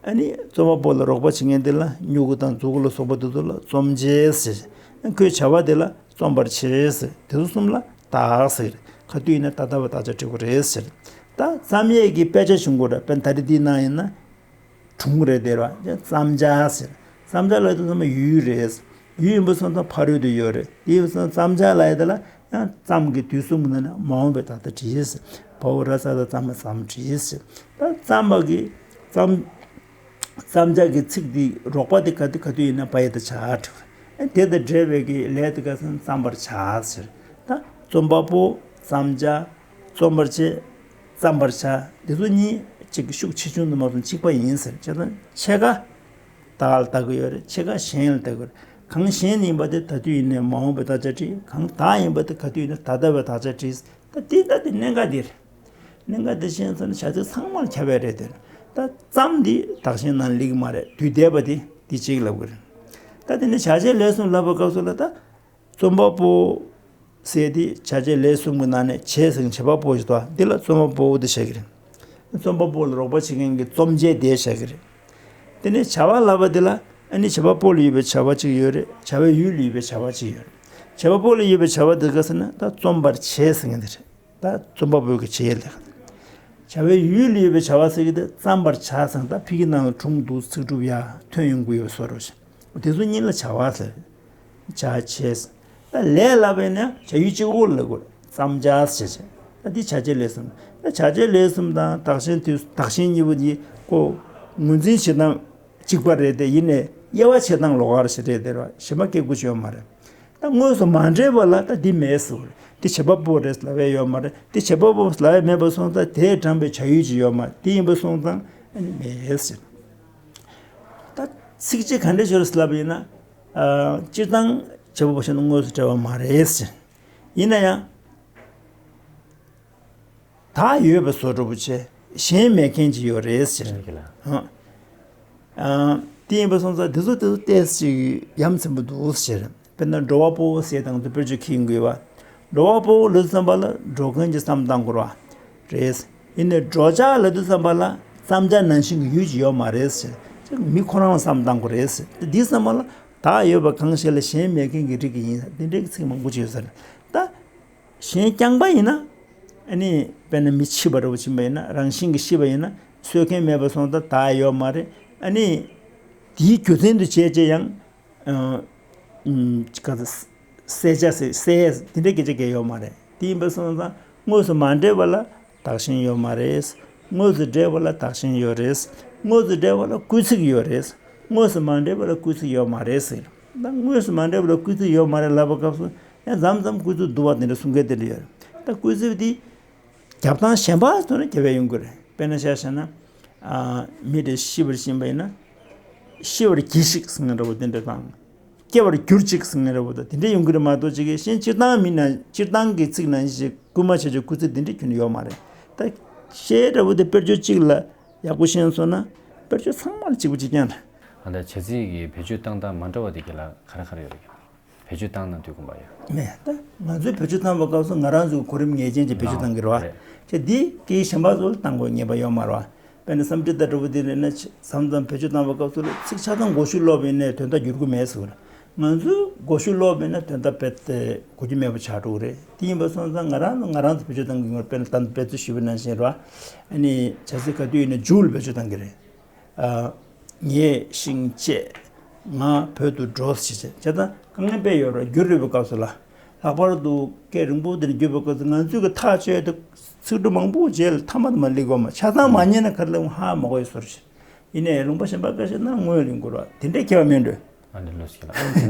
ཨ་ནི་རྩོམ་པ་པོ་ལ་རོགས་པ་བྱེད་མཁན་དེ་ལ་སྨྱུ་གུ་དང་མཛུ་གུ་ལ་སོགས་པ་དེ་ཚོ་ལ་རྩོམ་བྱེད་ཟེར། ཨ་ཁོའི་བྱ་བ་དེ་ལ་རྩོམ་པར་བྱེད་ཟེར། དེ་ཚོ་གསུམ་ལ་བདག་ཟེར། ག་དུས་ཡིན་ན་ད་ལྟ་བ་དག་ཆ་བྲི་དགོས་རེད་ཟེར། ད་བརྩམ་ཡས་ཀྱི་དཔེ་ཆ་བྱུང་དགོས་རེད། དཔེར་ན་ད་རེས་འདིའི་ནང་ཡིན་ན། སྒྲུང་རེད་དེ་ར། བརྩམ་བྱ་ཟེར། བརྩམ་བྱ་ལབ་དུས་ཙམ་པ་ཡུལ་རེད། ཡུལ་ཡིན་པ་སོང་ཙང་ཕ་རོལ་ཏུ་ཡོད་རེད། དེ་ཡིན་པ་སོང་ཙང་བརྩམ་བྱ་ལབ་ཡ་དེ་ལ་ཡང་བརྩམས་ཀྱི་དུས་གསུམ་གྱི་ནང་ནས་མ་འོངས་པའི་ད་ལྟ་བྲིས་ཟེར། བ་འོག་ར་ས་ད་བརྩམས་པ་བརྩམས་བྲིས་ཟེར། ད་བརྩམས་པ་གི་བརྩམ། བརྩམ་བྱ་གི་ཚིག་དེ་རོགས་པ་དེ་ག་དུས་ག་དུས་ཡིན་ན་བ་ཡ་ད་བྱ་བྲིས། དེ་དང་འབྲེལ་བའི་གི་ལས་དེ་ག་ཚང་བརྩམ་པར་བྱ་ཟེར། ད་རྩོམ་པ་པོ། བརྩམ་བྱ། རྩོམ་པར་བྱེད། བརྩམ་པར་བྱ། འདི་ཚོ་གཉིས་གཅིག་གི་ཤུགས་ཆེ་ཆུང་དུ་མ་སོང་གཅིག་པ་ཡིན་ཟེར། བྱས་ཙང་ཕྱེད་ཀ་བདག་ལ་ལྟ་གི་ཡོད་རེད། ཕྱེད་ཀ་གཞན་ལ་ལྟ་གི་ཡོད་རེད། གང་གཞན་ཡིན་པ་དེ་ད་དུས་ཡིན་ནའི་མ་འོངས་པའི་དག་ཆ་བྲིས། གང་བདག་ཡིན་པ་དེ་ག་དུས་ཡིན་ན་ད་ལྟ་བའི་དག་ཆ་བྲིས། ད་དེ་ད་དེ་གནད་འགག་དེ་རེད། གནད་འགག་དེ་ཤེས་སོང་ན་བྱ་ཚིག་ཚང་མར་ཁྱབ་པ་རེད་དེ། ད་བརྩམས་འདི་བདག་གཞན་ནང་སླེབས་ཀྱི་མ་རེད། དུས་འདས་པ་དེ་འདི་གཅིག་ལབ་གི་རེད། ད་དེ་ནས་བྱ་བྱེད་ལས་གསུམ་ལབ་པའི་སྐབས་སུ་ལ་ད། རྩོམ་པ་པོ་ཟེར་དེ་བྱ་བྱེད་ལས་གསུམ་གྱི་ནང་ནས་བྱས་ཟིན་བྱེད་པ་པོ་ཞིག་དང་འདི་ལ་རྩོམ་པ་པོ་དེ་བྱ་གི་རེད། རྩོམ་པ་པོ་ལ་རོགས་པ་བྱེད་མཁན་གྱི་རྩོམ་བྱེད་དེ་བྱ་གི་རེད། དེ་ནས་བྱ་བ་ལབ་པ་དེ་ལ་ཨ་ནི་བྱེད་པ་པོ་ལ་ཡོད་པའི་བྱ་བ་གཅིག་ཡོད་རེད། བྱ་བའི་ཡུལ་ལ་ཡོད་པའི་བྱ་བ་གཅིག་ཡོད་རེད། བྱེད་པ་པོ་ལ་ཡོད་པའི་བྱ་བ་དེ་ག་ཟེར་ན་ད་རྩོམ་པར་བྱེད་ཟེར་མཁན་དེ་རེད། ད་རྩོམ་པ་པོའི་གི་བྱེད་ལས། བྱ་བའི་ཡུལ་ལ་ཡོད་པའི་བྱ་བ་ཟེར་གི་དེ་བརྩམ་པར་བྱ་ཟེར་ན་ད་ཕ་གི་ནང་ལ་སྒྲུང་འདུག་ཚིག་གྲུབ་ཡ་ཐོན་ཡོང་གི་ཡོད་པའི་བཟོ་འདྲ་ཞིག་དེ་ཚོ་གཉིས་ལ་བྱ་བ་ཟེར། བྱ་བྱེད། ད་ལས་ལབ་པས་ན་བྱ་ཡུལ་གཅིག་པོ་ལ་གོ་བརྩམ་བྱ་ཟེར་བྱས། ད་འདི་བྱ་བྱེད་ལས་གསུམ། ད་བྱ་བྱེད་ལས་གསུམ་དང་བདག་གཞན་དུས་བདག་གཞན་གཉིས་པོ་འདི་ཀོ་ངོས་འཛིན་བྱེད་སྟངས་གཅིག་པ་རེད་དེ། ཡིན་ནའི་དབྱེ་བ་ཕྱེ་སྟངས་ལོགས་ཀ་ཞིག་རེད་དེ་ར། གཞན་པ་སྐད་དགུ་ཅིག་ཡོད་མ་རེད། ད་དངོས་སུ་མ་འབྲེལ་བ་ལ་ད་འདི་མེད་ཟེར་བ་རེད། འདི་བྱེད་པ་པོ་རེད་ལབ་ཡ་ཡོད་མ་རེད། འདི་བྱེད་པ་པོ་ལབ་ཡ་མེད་པ་སོང་ཙང་དེས་དྲངས་པའི་བྱ་ཡུལ་ཅིག་ཡོད་མ་རེད། དེ་ཡིན་པ་སོང་ཙང་ཨ་ནི་མེད་ཟེར། ད་ཚིག་གཅིག་ག་འདྲ་ཤོར་ཟེར་ལབ་པ་ཡིན་ན། ཨ། སྤྱིར་བཏང་བྱེད་པ་པོ་ཞིག་ནི་དངོས་སུ་འབྲེལ་བ་མ་རེད་ཟེར། ཡིན་ན་ཡང་། བདག་ཡོད་པའི་བཟོ་འདྲ་པོ་བྱས། གཞན་མེད་མཁན་ཅིག་ཡོད་རེད་ཟེར། ཨ། ཨ། དེ་ཡིན་པ་སོང་ཙང་དེ་ཚོ་དེ་ཚོ་ཏོག་ཙམ་ཡ་མཚན་པོ་འདུག་ཟེར། དཔེར་ན་འགྲོ་བ་པོ་ཟེར་དང་དུ་དཔེར་བརྗོད་ཁྱེར་ཡོང་གི་ཡོད་པ། འགྲོ་བ་པོ་ལབ་དུས་ཙམ་པ་ལ་འགྲོ་མཁན་གྱི་བསམ་སྟངས་སྐོར་བ་རེད། ཡིན་ནའི་འགྲོ་བྱ་ལབ་དུས་ཙམ་པ་ལ་བརྩམ་བྱ་ནང་བཞིན་གྱི་ཡུལ་ཅིག་ཡོད་མ་རེད་ཟེར། མི་ཁོ་རང་ལ་བསམ་སྟངས་སྐོར་རེད་ཟེར། དེ་དུས་ཙམ་པ་ལ་བདག་ཡོད་པ་གང་ཞིག་ལ་གཞན་མེད་མཁན་གྱི་རིགས་ཀྱི་ཡིན་ཟེར། དེ་འདྲའི་ཚིག་མང་པོ་ཅིག་ཡོད་ས་རེད། ད། གཞན་རྐྱང་པ་ཡིན་ན། ཨ་ནི། དཔེར་ན་མི་འཆི་བ་འདྲ་བོ་ཕྱིན་པ་ཡིན་ན། རང་བཞིན་གྱིས་ཤི་བ་ཡིན་ན། གསོད་མཁན་མེད་པ་སོང་ཙང་བདག་ཡོད་མ་རེད། ཨ་ནི། དེའི་རྒྱུ་མཚན་དུ་བྱས་བྱས་ཡང་། ཨ། ཨུམ། ག་ཚོད། བསད་བྱ་ཟེར། བསད་དེ་འདྲ་སྐད་ཆ་གང་ཡང་ཡོད་མ་རེད། དེ་ཡིན་པ་སོང་ཙང་དངོས་སུ་མ་འབྲེལ་བ་ལ་བདག་གཞན་ཡོད་མ་རེད། དངོས་སུ་འབྲེལ་བ་ལ་བདག་གཞན་ཡོད་རེད། དངོས་སུ་འབྲེལ་བ་ལ་སྐུལ་ཚིག་ཡོད་རེད། དངོས་སུ་མ་འབྲེལ་བ་ལ་སྐུལ་ཚིག་ཡོད་མ་རེད་ཟེར། ད་དངོས་སུ་མ་འབྲེལ་བ་ལ་སྐུལ་ཚིག་ཡོད་མ་རེད་ལབ་པའི་སྐབས་སུ། ཡང་མཚམས་མཚམས་སྐུལ་ཚིག་བསྡུ་བ་དེ་འདྲ་གསུང་མཁན་དེ་འདྲ་ཡོད་རེད། ད་སྐུལ་ཚིག་དེ་རྒྱབ་སྟངས་གཞན་པ་ཐོག་ནས་རྒྱབ་ཡ་ཡོང་གི་རེད། དཔེར་ན་ཆ་བཞག་ན། ཨ། མི་དེ་ཤི་བར་ཕྱིན་པ་ཡིན་ན། ཤི་བར་གྱིས་ཤིག་ཟེར་མཁན་འདྲ་བོ་དེ་འདྲ་དང་། སྐྱེ་བར་གྱུར་ཅིག་ཟེར་མཁན་འདྲ་བོ་དང་དེ་འདྲ་ཡོང་གི་རེད་མ་གཏོགས། ཅིག་གི་གཞན་སྤྱིར་བཏང་མི་ན་སྤྱིར་བཏང་གི་ཚིག་ནང་བཞིན་ཞིག་སྐུལ་མ་བྱས་བྱས་སྐུལ་ཚིག་དེ་འདྲ་ཁྱོན་ནས་ཡོད་མ་རེད། ད་བཤད་འདྲ་བོ་དེ་དཔེར་བརྗོད་གཅིག་ལ་ཡག་པོ་ཤེས་སོང་ན་དཔེར་བརྗོད་ཚང་མ་ལ་གཅིག་པ་གཅིག་རྐྱང་རེད། ཨ། ད་བྱ་ཚིག་གི་བེད་སྤྱོད་བཏང་སྟངས་མ་འདྲ་བ་དེ་ག་ལ་ག་རེ་ག་རེ་ཡོད་རེད། བེད་སྤྱོད་བཏང་ན་དུས་ཁོམ་པ་ཡོད། མེད། ད་ང་ཚོས་བེད་སྤྱོད་བཏང་བའི་སྐབས་སུ་ང་རང་ཚོའི་གོ་རིམ་ངེས་ཅན་གྱི་བེད་སྤྱོད་བཏང་གི་རེད་བ། རེད། དེ་འདི་སྐད་ཡིག་གཞན་པ་ཚོ་ལ་བཏང་དགོས་ངེས་པ་ཡོད་མ་རེད་བ། དཔེར་ན་སཾ་སྐྲྀ་ཏ་འདྲ་བོ་དེ་རེད་ན། མཚམས་མཚམས་བེད་སྤྱོད་བཏང་བའི་སྐབས་སུ་ལ་ཚིག་ཆ་ཚང་མགོ་གཞུག་ཀློག་པ་ཡིན་ནའི་དོན་དག་འགྱུར་གྱི་མེད་ཟེར་བ་རེད། ང་ཚོས་མགོ་གཞུག་ཀློག་པ་ཡིན་ན་དོན་དག་རྦད་དེ་གོ་རྒྱུ་མེད་པ་ཆགས་འགྲོ་གི་རེད། དེ་ཡིན་པ་སོང་ཙང་ང་རང་ང་རང་ཚོ་བེད་སྤྱོད་བཏང་གི་ཡོད་རེད། དཔེར་ན་ད་ལྟ་དཔེ་མཚོན་ཞུས་པ་ནང་བཞིན་རེད་བ། ཨ་ནི་བྱ་ཚིག་ག་དུས་ཡིན་ན་མཇུག་ལ་བེད་སྤྱོད་བཏང་གི་རེད། ཨ། ཉལ་ཞིང་བཅད། ང་བོད་དུ་འགྲོ་ཟེར་བྱས། བྱས་ཙང་དཀའ་ངལ་དཔེ་ཡོད་རེད། བསྒྱུར་ཡོད་པའི་སྐབས་སུ་ལ། ལྷག་པར་དུ་སྐད་རིང་པོ་དེ་འདྲ་བསྒྱུར་བའི་སྐབས་སུ་ང་ཚོས་ཀྱི་ཐག་གཅོད་དེ་ཚིག་འབྲུ་མང་པོ་བྱས་ལ་མཐའ་མ་དེ་མར་སླེབས་ཡོད་མ། ཆ་ཚང་མ་ཉན་ན་ག་རེ་ལབ་ཧ་མ་གོ་ཡི་བཟོ་འདྲ་ཞིག། ཡིན་ནའི་ལུང་པ་གཞན་པ་ཁ་ཤས་ན་དངོས་ལ་ཡིན་དགོས་རེད་བ། དེ་འདྲའི་ཁྱད་པར་མེད་འགྲོ། ཨ་ནི་ལོས་ཤིག་ལ། ཨ་ནི་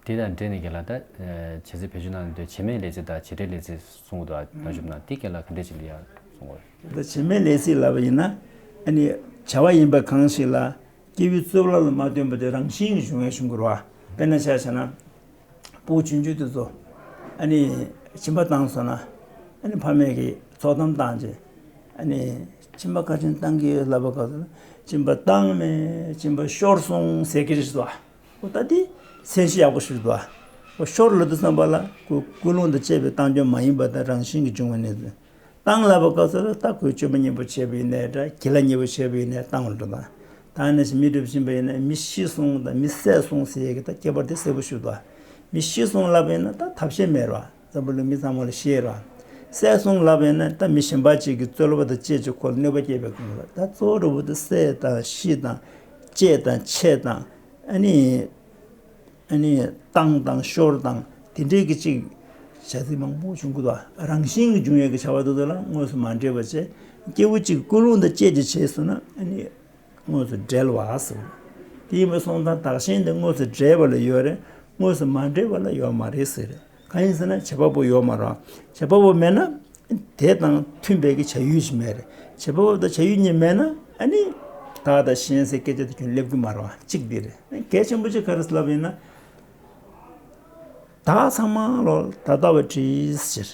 དེ་འདྲ། ཨ། དེ་དང་འབྲེལ་ནས་ཀྱི་ལ་ད། ཨ། བྱས་ཙང་བོད་བརྒྱུད་ནང་དུ་བྱེད་མེད་ལས་ཚིག་དང་བྱེད་འབྲེལ་ལས་ཚིག་གསུང་གི་འདུག། ཨ། ནང་ཞུགས་ན་དེ་སྐད་ལ་ག་འདྲས་ཅིག་ལ་ཡ་གསུང་གི་རེད། ད་བྱེད་མེད་ལས་ཚིག་ལབ་པ་ཡིན་ན། ཨ་ནི་བྱ་བ་ཡིན་པ་གང་ཞིག་ལ་སྐྱེས་བུའི་གཙུག་ལག་ལ་མ་བརྟེན་པ་དེ་རང་བཞིན་གྱིས་འབྱུང་བའི་གཞུང་གི་རེད་བ། དཔེར་ན་ཆ་བཞག་ན། ཕྲུ་གུ་ཆུང་ཆུང་དེ་ཚོ། ཨ་ནི་སྦྱིན་པ་བཏང་སོང་ན། ཨ་ནི་ཕ་མས་ཀྱིས་ཚོགས་གཏམ་བཏང་རྗེས། ཨ་ནི་སྦྱིན་པ་ག་ཚོད་བཏང་གི་ཡོད་ལབ་པ་སྐབས་སུ་ལ། སྦྱིན་པ་བཏང་མེད། སྦྱིན་པ་ཤོར་སོང་ཟེར་གྱི་རེད་ཟེར་བ། འོ་ད་དེ་མཚན་གཞི་ཡག་པོ་ཞིག་རེད་བ། འོ་ཤོར་ལབ་དུས་ཙམ་པ་ལ་ཁོའི་ཀུན་སློང་དང་བཅས་པའི་བཏང་སྐྱོན་མ་ཡིན་པ་དང་རང་བཞིན་གྱིས་འབྱུང་བའི་གནས་ཚུལ། བཏང་ལབ་པ་སྐབས་སུ་ལ་ད་ཁོས་སྤྱོད་པ་ངན་པ་བྱས་པ་ཡིན་ནའི་འདྲ། གྱི་ལ་ཉེས་པོ་བྱས་པ་ཡིན་ནའི་བཏང་བ་འགྲོ་དང་། ད་ནི་མི་སྒྲུབ་བཞིན་པ་ཡིན་ན་མི་ཤི་སོང་དང་མི་བསད་སོང་ཟེར་ཡས་ཀྱི་ད་ཁྱད་པར་དེ་གསལ་པོ་ཞིག་འདུག། མི་ཤི་སོང་ལབ་པ་ཡིན་ན་ད་ཐབས་ཤེས་མེད་རེད་བ། འཛམ་བུ་གླིང་མི་ཚང་མ་ལ་ཤེས་རེད་བ། བསད་སོང་ལབ་པ་ཡིན་ན་ད་མི་གཞན་པ་ཅིག་གིས་རྩོད་པ་དང་བཅས་ཀྱིས་ཁོ་ལ་གནོད་པ་སྐྱེལ་བའི་སྒང་ལ། ད་གཙོ་བོ་འདྲ་བོ་དེ་བསད་དང་ཤི་དང་བཅད་དང་འཆད་དང་། ཨ་ནི། ཨ་ནི་བཏང་དང་ཤོར་དང་དེ་འདྲའི་གི་ཅིག་བྱ་ཚིག་མང་པོ་བྱུང་གི་འདུག། རང་བཞིན་གྱིས་འབྱུང་ཡས་ཀྱི་བྱ་བ་དེ་ཚོ་ལ་དངོས་སུ་མ་འབྲེལ་བ་བྱས། སྐྱེས་བུ་གཅིག་ཀུན་སློང་དང་བཅས་ཀྱིས་བྱས་སོང་ན། ཨ་ནི་དངོས་སུ་འབྲེལ་བ་ཟེར། དེ་ཡིན་པ་སོང་ཙང་བདག་གཞན་དེ་དངོས་སུ་འབྲེལ་བ་ལ་ཡོད་རེད། དངོས་སུ་མ་འབྲེལ་བ་ལ་ཡོད་མ་རེད་ཟེར། གང་ཡིན་ཟེར་ན་བྱེད་པ་པོ་ཡོད་མ་རེད། བྱེད་པ་པོ་མེད་ན། དེ་དང་མཐུན་པའི་གི་བྱ་ཡུལ་ཞིག་མེད་རེད། བྱེད་པ་པོ་དང་བྱ་ཡུལ་གཉིས་མེད་ན། ཨ་ནི་བདག་དང་གཞན་ཟེར་སྐད་ཆ་དེ་ཁྱོན་སླེབས་ཀྱི་མ་རེད་བ། གཅིག་འདི་རེད། གལ་ཆེན་པོ་གཅིག་ག་རེ་ལབ་ཡིན་ན། བདག་ཚང་མ་ལོ་ད་ལྟ་བ་བྲིས་ཟེར།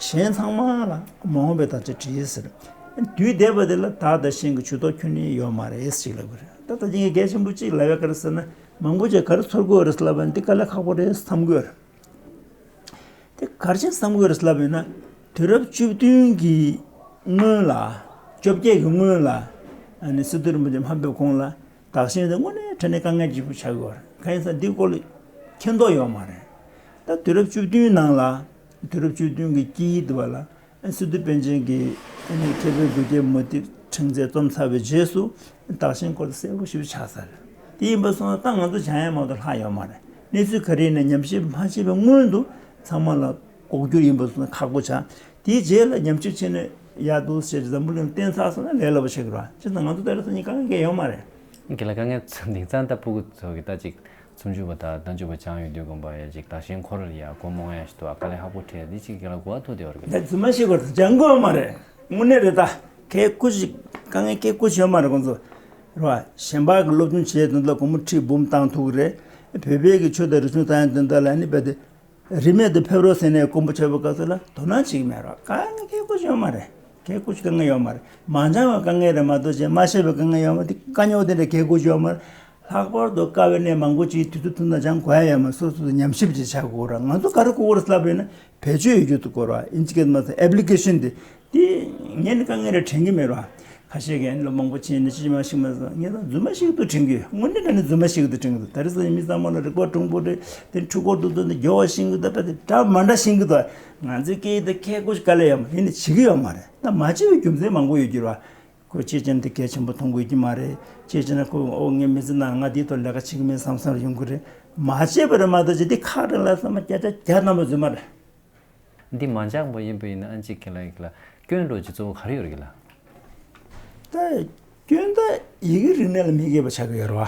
གཞན་ཚང་མ་ལ་མ་འོངས་པའི་དག་ཆ་བྲིས་ཟེར། དུས་འདས་པ་དེ་ལ་བདག་དང་གཞན་གྱི་ཇུས་གཏོགས་ཁྱོན་ནས་ཡོད་མ་རེད་ཟེར་ལབ་ཀྱི་རེད། ད་ལྟ་ཅིག་གལ་ཆེན་པོ་གཅིག་ལབ་ཡ་ག་རེ་ཟེར་ན། མང་པོ་ཅིག་ག་རེ་ཚོར་གྱི་ཡོད་རེད་ལབ་ན། འདི་དཀའ་ལས་ཁག་པོ་རེད་བསམ་གྱི་ཡོད་རེད། དེ་ག་རེ་བྱས་བསམ་གྱི་ཡོད་རེད་ལབ་ཡོད་ན། དུས་རབས་བཅུ་བདུན་གྱི་སྔོན་ལ། བཅོ་བརྒྱད་ཀྱི་སྔོན་ལ། ཨ་ནི་སི་ཏུ་རིན་པོ་ཆེ་མ་ཕེབས་གོང་ལ། བདག་གཞན་དེ་དངོས་གནས་དྲང་གནས་དཀའ་ངལ་ཆེན་པོ་ཆགས་ཀྱི་ཡོད་རེད། གང་ཡིན་ཟེར་ན་འདིའི་སྐོར་ལ་མཁྱེན་རྟོགས་ཡོད་མ་རེད། ད་དུས་རབས་བཅུ་བདུན་ནང་ལ། དུས་རབས་བཅུ་བདུན་གྱི་དཀྱིལ་དུ་བ་ལ། སི་ཏུ་པཎ་ཆེན་གྱིས་ཨ་ནི་མཁས་པའི་མགུལ་རྒྱན་མུ་ཏིག་ཕྲེང་མཛེས་རྩོམ་ཚར་བའི་རྗེས་སུ། བདག་གཞན་སྐོར་དེ་གསལ་པོ་ཞེ་པོ་ཆགས་ཚར། དེ་ཡིན་པ་སོང་ཙང་ད་ང་ཚོ་སྦྱང་ཡ་མ་གཏོགས་ལྷག་ཡོད་མ་རེད། གནས་ཚུལ་ག་རེ་ཡིན་ན་ཉམས་ཞིབ་མ་བྱས་པའི་སྔོན་དུ་ཚང་མ་ལ་ལྐོག་གྱུར་ཡིན་པ་སོང་ཙང་ཁག་པོ་ཆགས། དེའི་རྗེས་ལ་ཉམས་ཞིབ་བྱས་ནས་ཡག་འདུག་ཟེར་འཛམ་བུ་གླིང་བསྟན་ཚར་སོང་ན་ལས་སླ་པོ་ཆགས་ཀྱི་རེད། བྱས་ཙང་ང་ཚོ་ད་རེས་སང་ཉིན་དཀའ་ངལ་གང་ཡང་ཡོད་མ་རེད། དེ་ལ་དཀའ་ངལ་ཚོ་དེང་སང་ད་སྤུ་གུ་ཚོ་གི་ད་ཅིག་སུམ་ཅུ་པ་དང་བདུན་ཅུ་པ་སྦྱངས་ཡོང་དུས་དགོན་པ་ཡ་ཅིག་བདག་གཞན་འཁོར་ཡ་སྒོ་རྨོངས་ཡ་ཞིག་འདུག། ཨ། དཀའ་ལས་ཁག་པོ་འཕྲད་ཡ་འདི་ཅིག་གི་ལ་གོ་བ་ཐུག་བསྡད་ཡོད་རེད། ད་རྫུན་མ་བཤད་དགོས་རེད། སྦྱང་དགོས་ཡོད་མ་རེད། དངོས་གནས་རེད། ད་གལ་ཁུ་ཅིག་དཀའ་ངལ་གལ་ཁུ་ཅིག་ཡོད་མ་རེད་ཁོང་ཚོ། རེད་བ། གཞན་པ་གི་སློབ་སྦྱོང་བྱེད་དོན་དག་སྒོར་མོ་ཁྲི་འབུམ་བཏང་ཐུབ་ཀྱི་རེད། བོད་པའི་གི་ཆོས་དང་རིག་གཞུང་བཏང་ཡ་དོན་དག་ལ་ནི་རྦད་དེ། རིན་མེད་དུ་ཕེབས་རོགས་ཟེར་ནས་དཀོན་པོ་བྱས་པའི་སྐབས་སུ་ལ་དོ་སྣང་བྱེད་ཀྱི་མེད་རོགས། དཀའ་ངལ་གལ་ཁུ་ཅིག་ཡོད་མ་རེད། གལ་ཁུ་ཅིག་དཀའ་ངལ་ཡོད་མ་རེད། མ་སྦྱངས་པའི་དཀའ་ངལ་རེད་མ་གཏོགས་ཅིག་མ་ཤེས་པའི་དཀའ་ངལ་ཡོད་མ་རེད། དེ་དཀའ་རྙོག་དེ་འདྲ་གལ་ཁུ་ཅིག་ཡོད་མ་རེད། ལྷག་པར་དུ་དཀའ་བའི་གནས་མང་པོ་ཅིག་དུས་ཚོད་ཐུང་ཐུང་སྦྱང་དགོས་ཡ་ཡོད་མ་རེད། སོ་སོ་སོ་ཉམས་ཞིབ་ཅིག་བྱ་དགོས་རེད། ང་ཚོ་ག་རེ་དགོས་རེད་ལབ་ཡོད་ན་བེད་སྤྱོད་ཡོད་རྒྱུ་དེ་དགོས་རེད་བ། ཨིན་ཇི་སྐད་མ་ཚད་ཨེབ་ལི་ཀེ་ཤན་དེ། དེ་ངས་ནི་དཀའ་ངལ་རེ་དྲན་གྱི་མེད་ར། ཁ་ཤས་ཀྱིས་ཨ་ནི་ལོ་མང་པོ་ཕྱིན་ནས་ཅི་མ་ཤེས་མ་སོང་། ངས་ད་རྫུན་མ་ཞིག་ཏུ་དྲན་གྱི་ཡོད། དངོས་གནས་དྲང་གནས་རྫུན་མ་ཞིག་ཏུ་དྲན་གྱི་འདུག། ད་རེས་སང་ཉིན་མི་ཚང་མ་ལ་རིག་པ་གྲུང་པོ་རེད། དེ་འཕྲུལ་འཁོར་དུ་འདུག་ནས་མགྱོགས་པ་ཤེས་ཀྱི་འདུག། ད་དེ་འདྲ་མ་འདྲ་ཤེས་ཀྱི་འདུག། ང་ཚོའི་སྐད་ཡིག་དེ་གལ་ཁུ་ཅིག་དཀའ་ལས་ཡོད་མ་རེད། ཡིན་ནའི་བྱེད་ཀྱི་ཡོད་མ་རེད། ད་མ་བྱེད་པའི་རྒྱུ་མཚན་མང་པོ་ཡོད་ཀྱི་རེད་བ། ཁོས་བྱས་བྱས་ན་དེ་གལ་ཆེན་པོ་མཐོང་དགོས་ཀྱི་མ་རེད། བྱས་བྱས་ན་ཁོས་ཨོ་ངའི་མི་ཚེ་ནང་ང་འདིའི་ཐོག་ལས་ཀ་བྱེད་ཀྱི་མིན་བསམ་བསམ་ཡོང་གི་རེད། མ་བྱས་པ་རེད་མ་གཏོགས་ཅིག་འདི་ཁག་རེད་ལབ་བསམ་པ་བརྒྱ་ཆ་བརྒྱ་ཐམ་པ་རྫུན་མ་རེད། འདི་མ་འཇགས་པ་ཡིན་པ་ཡིན་ན་ཨ་ཅིག་གི་ལ་ཡིག་ལ་སྐྱོན་འགྲོ་ཅི་གཙོ་བོ་ག་རེ་ཡོད་རེད་གི་ལ། ད་སྐྱོན་ད་ཡི་གེ་རིག་གནས་ལ་མི་དགེ་བ་ཆགས་ཀྱི་ཡོད་རེད་བ།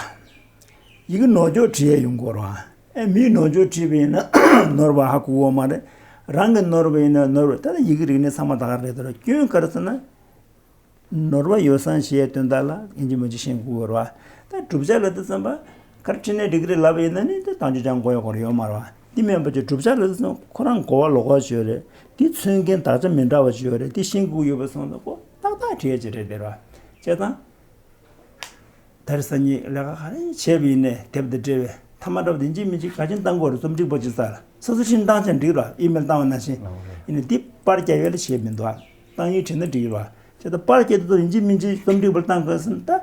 ཡི་གེ་ནོར་འཁྱོག་བྲིས་ཡས་ཡོང་གི་ཡོད་རེད་བ། ཨེ་མིས་ནོར་འཁྱོག་བྲིས་པ་ཡིན་ན་ནོར་བ་ཧ་གོ་གི་ཡོད་མ་རེད། རང་གིས་ནོར་བ་ཡིན་ན་ནོར་བ། ད་ལྟ་ཡི་གེ་རིག་གནས་ཚང་མ་ད་ག་རེད་དོ། སྐྱོན་ག་རེ་ཟེར་ན། ནོར་བ་ཡོ་བསྲང་བྱེད་ཡས་དོན་དག་ལ་ཡིན་གཅིག་མིན་གཅིག་ཤེས་དགོས་རེད་བ། ད་བསྒྲུབ་བྱ་ལབ་དུས་ཙམ་པ་ག་རེ་བྲིས་ནའི་འགྲིག་གི་རེད་ལབ་པ་ཡིན་ན་ནི་དེ་བཏང་ཆོག་ཀྱང་གོ་ཡ་གོ་རེ་ཡོད་མ་རེད་བ། དེ་མིན་པ་ཅིག་བསྒྲུབ་བྱ་ལབ་དུས་ཙམ་ཁོ་རང་གོ་བ་ལོག་པ་ཅིག་ཡོད་རེད། དེ་མཚོན་མཁན་དག་ཆ་མི་འདྲ་བ་ཅིག་ཡོད་རེད། དེ་ཤེས་དགོས་ཡོད་པ་སོང་ཙང་ཁོ་ཏག་ཏག་བྲིས་ཡ་ཅིག་རེད་དེ་རེད་བ། བྱས་ཙང་། ད་རེས་སང་ཉིན་ལས་ཀ་ག་རེ་བྱས་པ་ཡིན་ནའི་དེབ་དང་འབྲེལ་བའི་མཐའ་མ་འདྲ་བ་དེ་ཡིན་གཅིག་མིན་གཅིག་ག་ཅིག་བཏང་དགོས་རེད། རྩོམ་སྒྲིག་པ་ཅིག་ས་ལ་སོ་སོ་ཤིང་བཏང་ཀྱང་འགྲིག་ར། ཨི་མེལ་བཏང་བ་ནང་བཞིན། ཡིན་ནའི་དེ་པར་རྒྱག་ཡས་ལ་བྱས་མི་འདུག་ཨ། བཏང་ཡིག་བྲིས་ན་འགྲིག་ར། བྱས་ཙང་པར་རྒྱག་དུས་ཚོད་ཡིན་གཅིག་མིན་གཅིག་རྩོམ་སྒྲིག་པར་བཏང་དགོས་ཟིན་ད།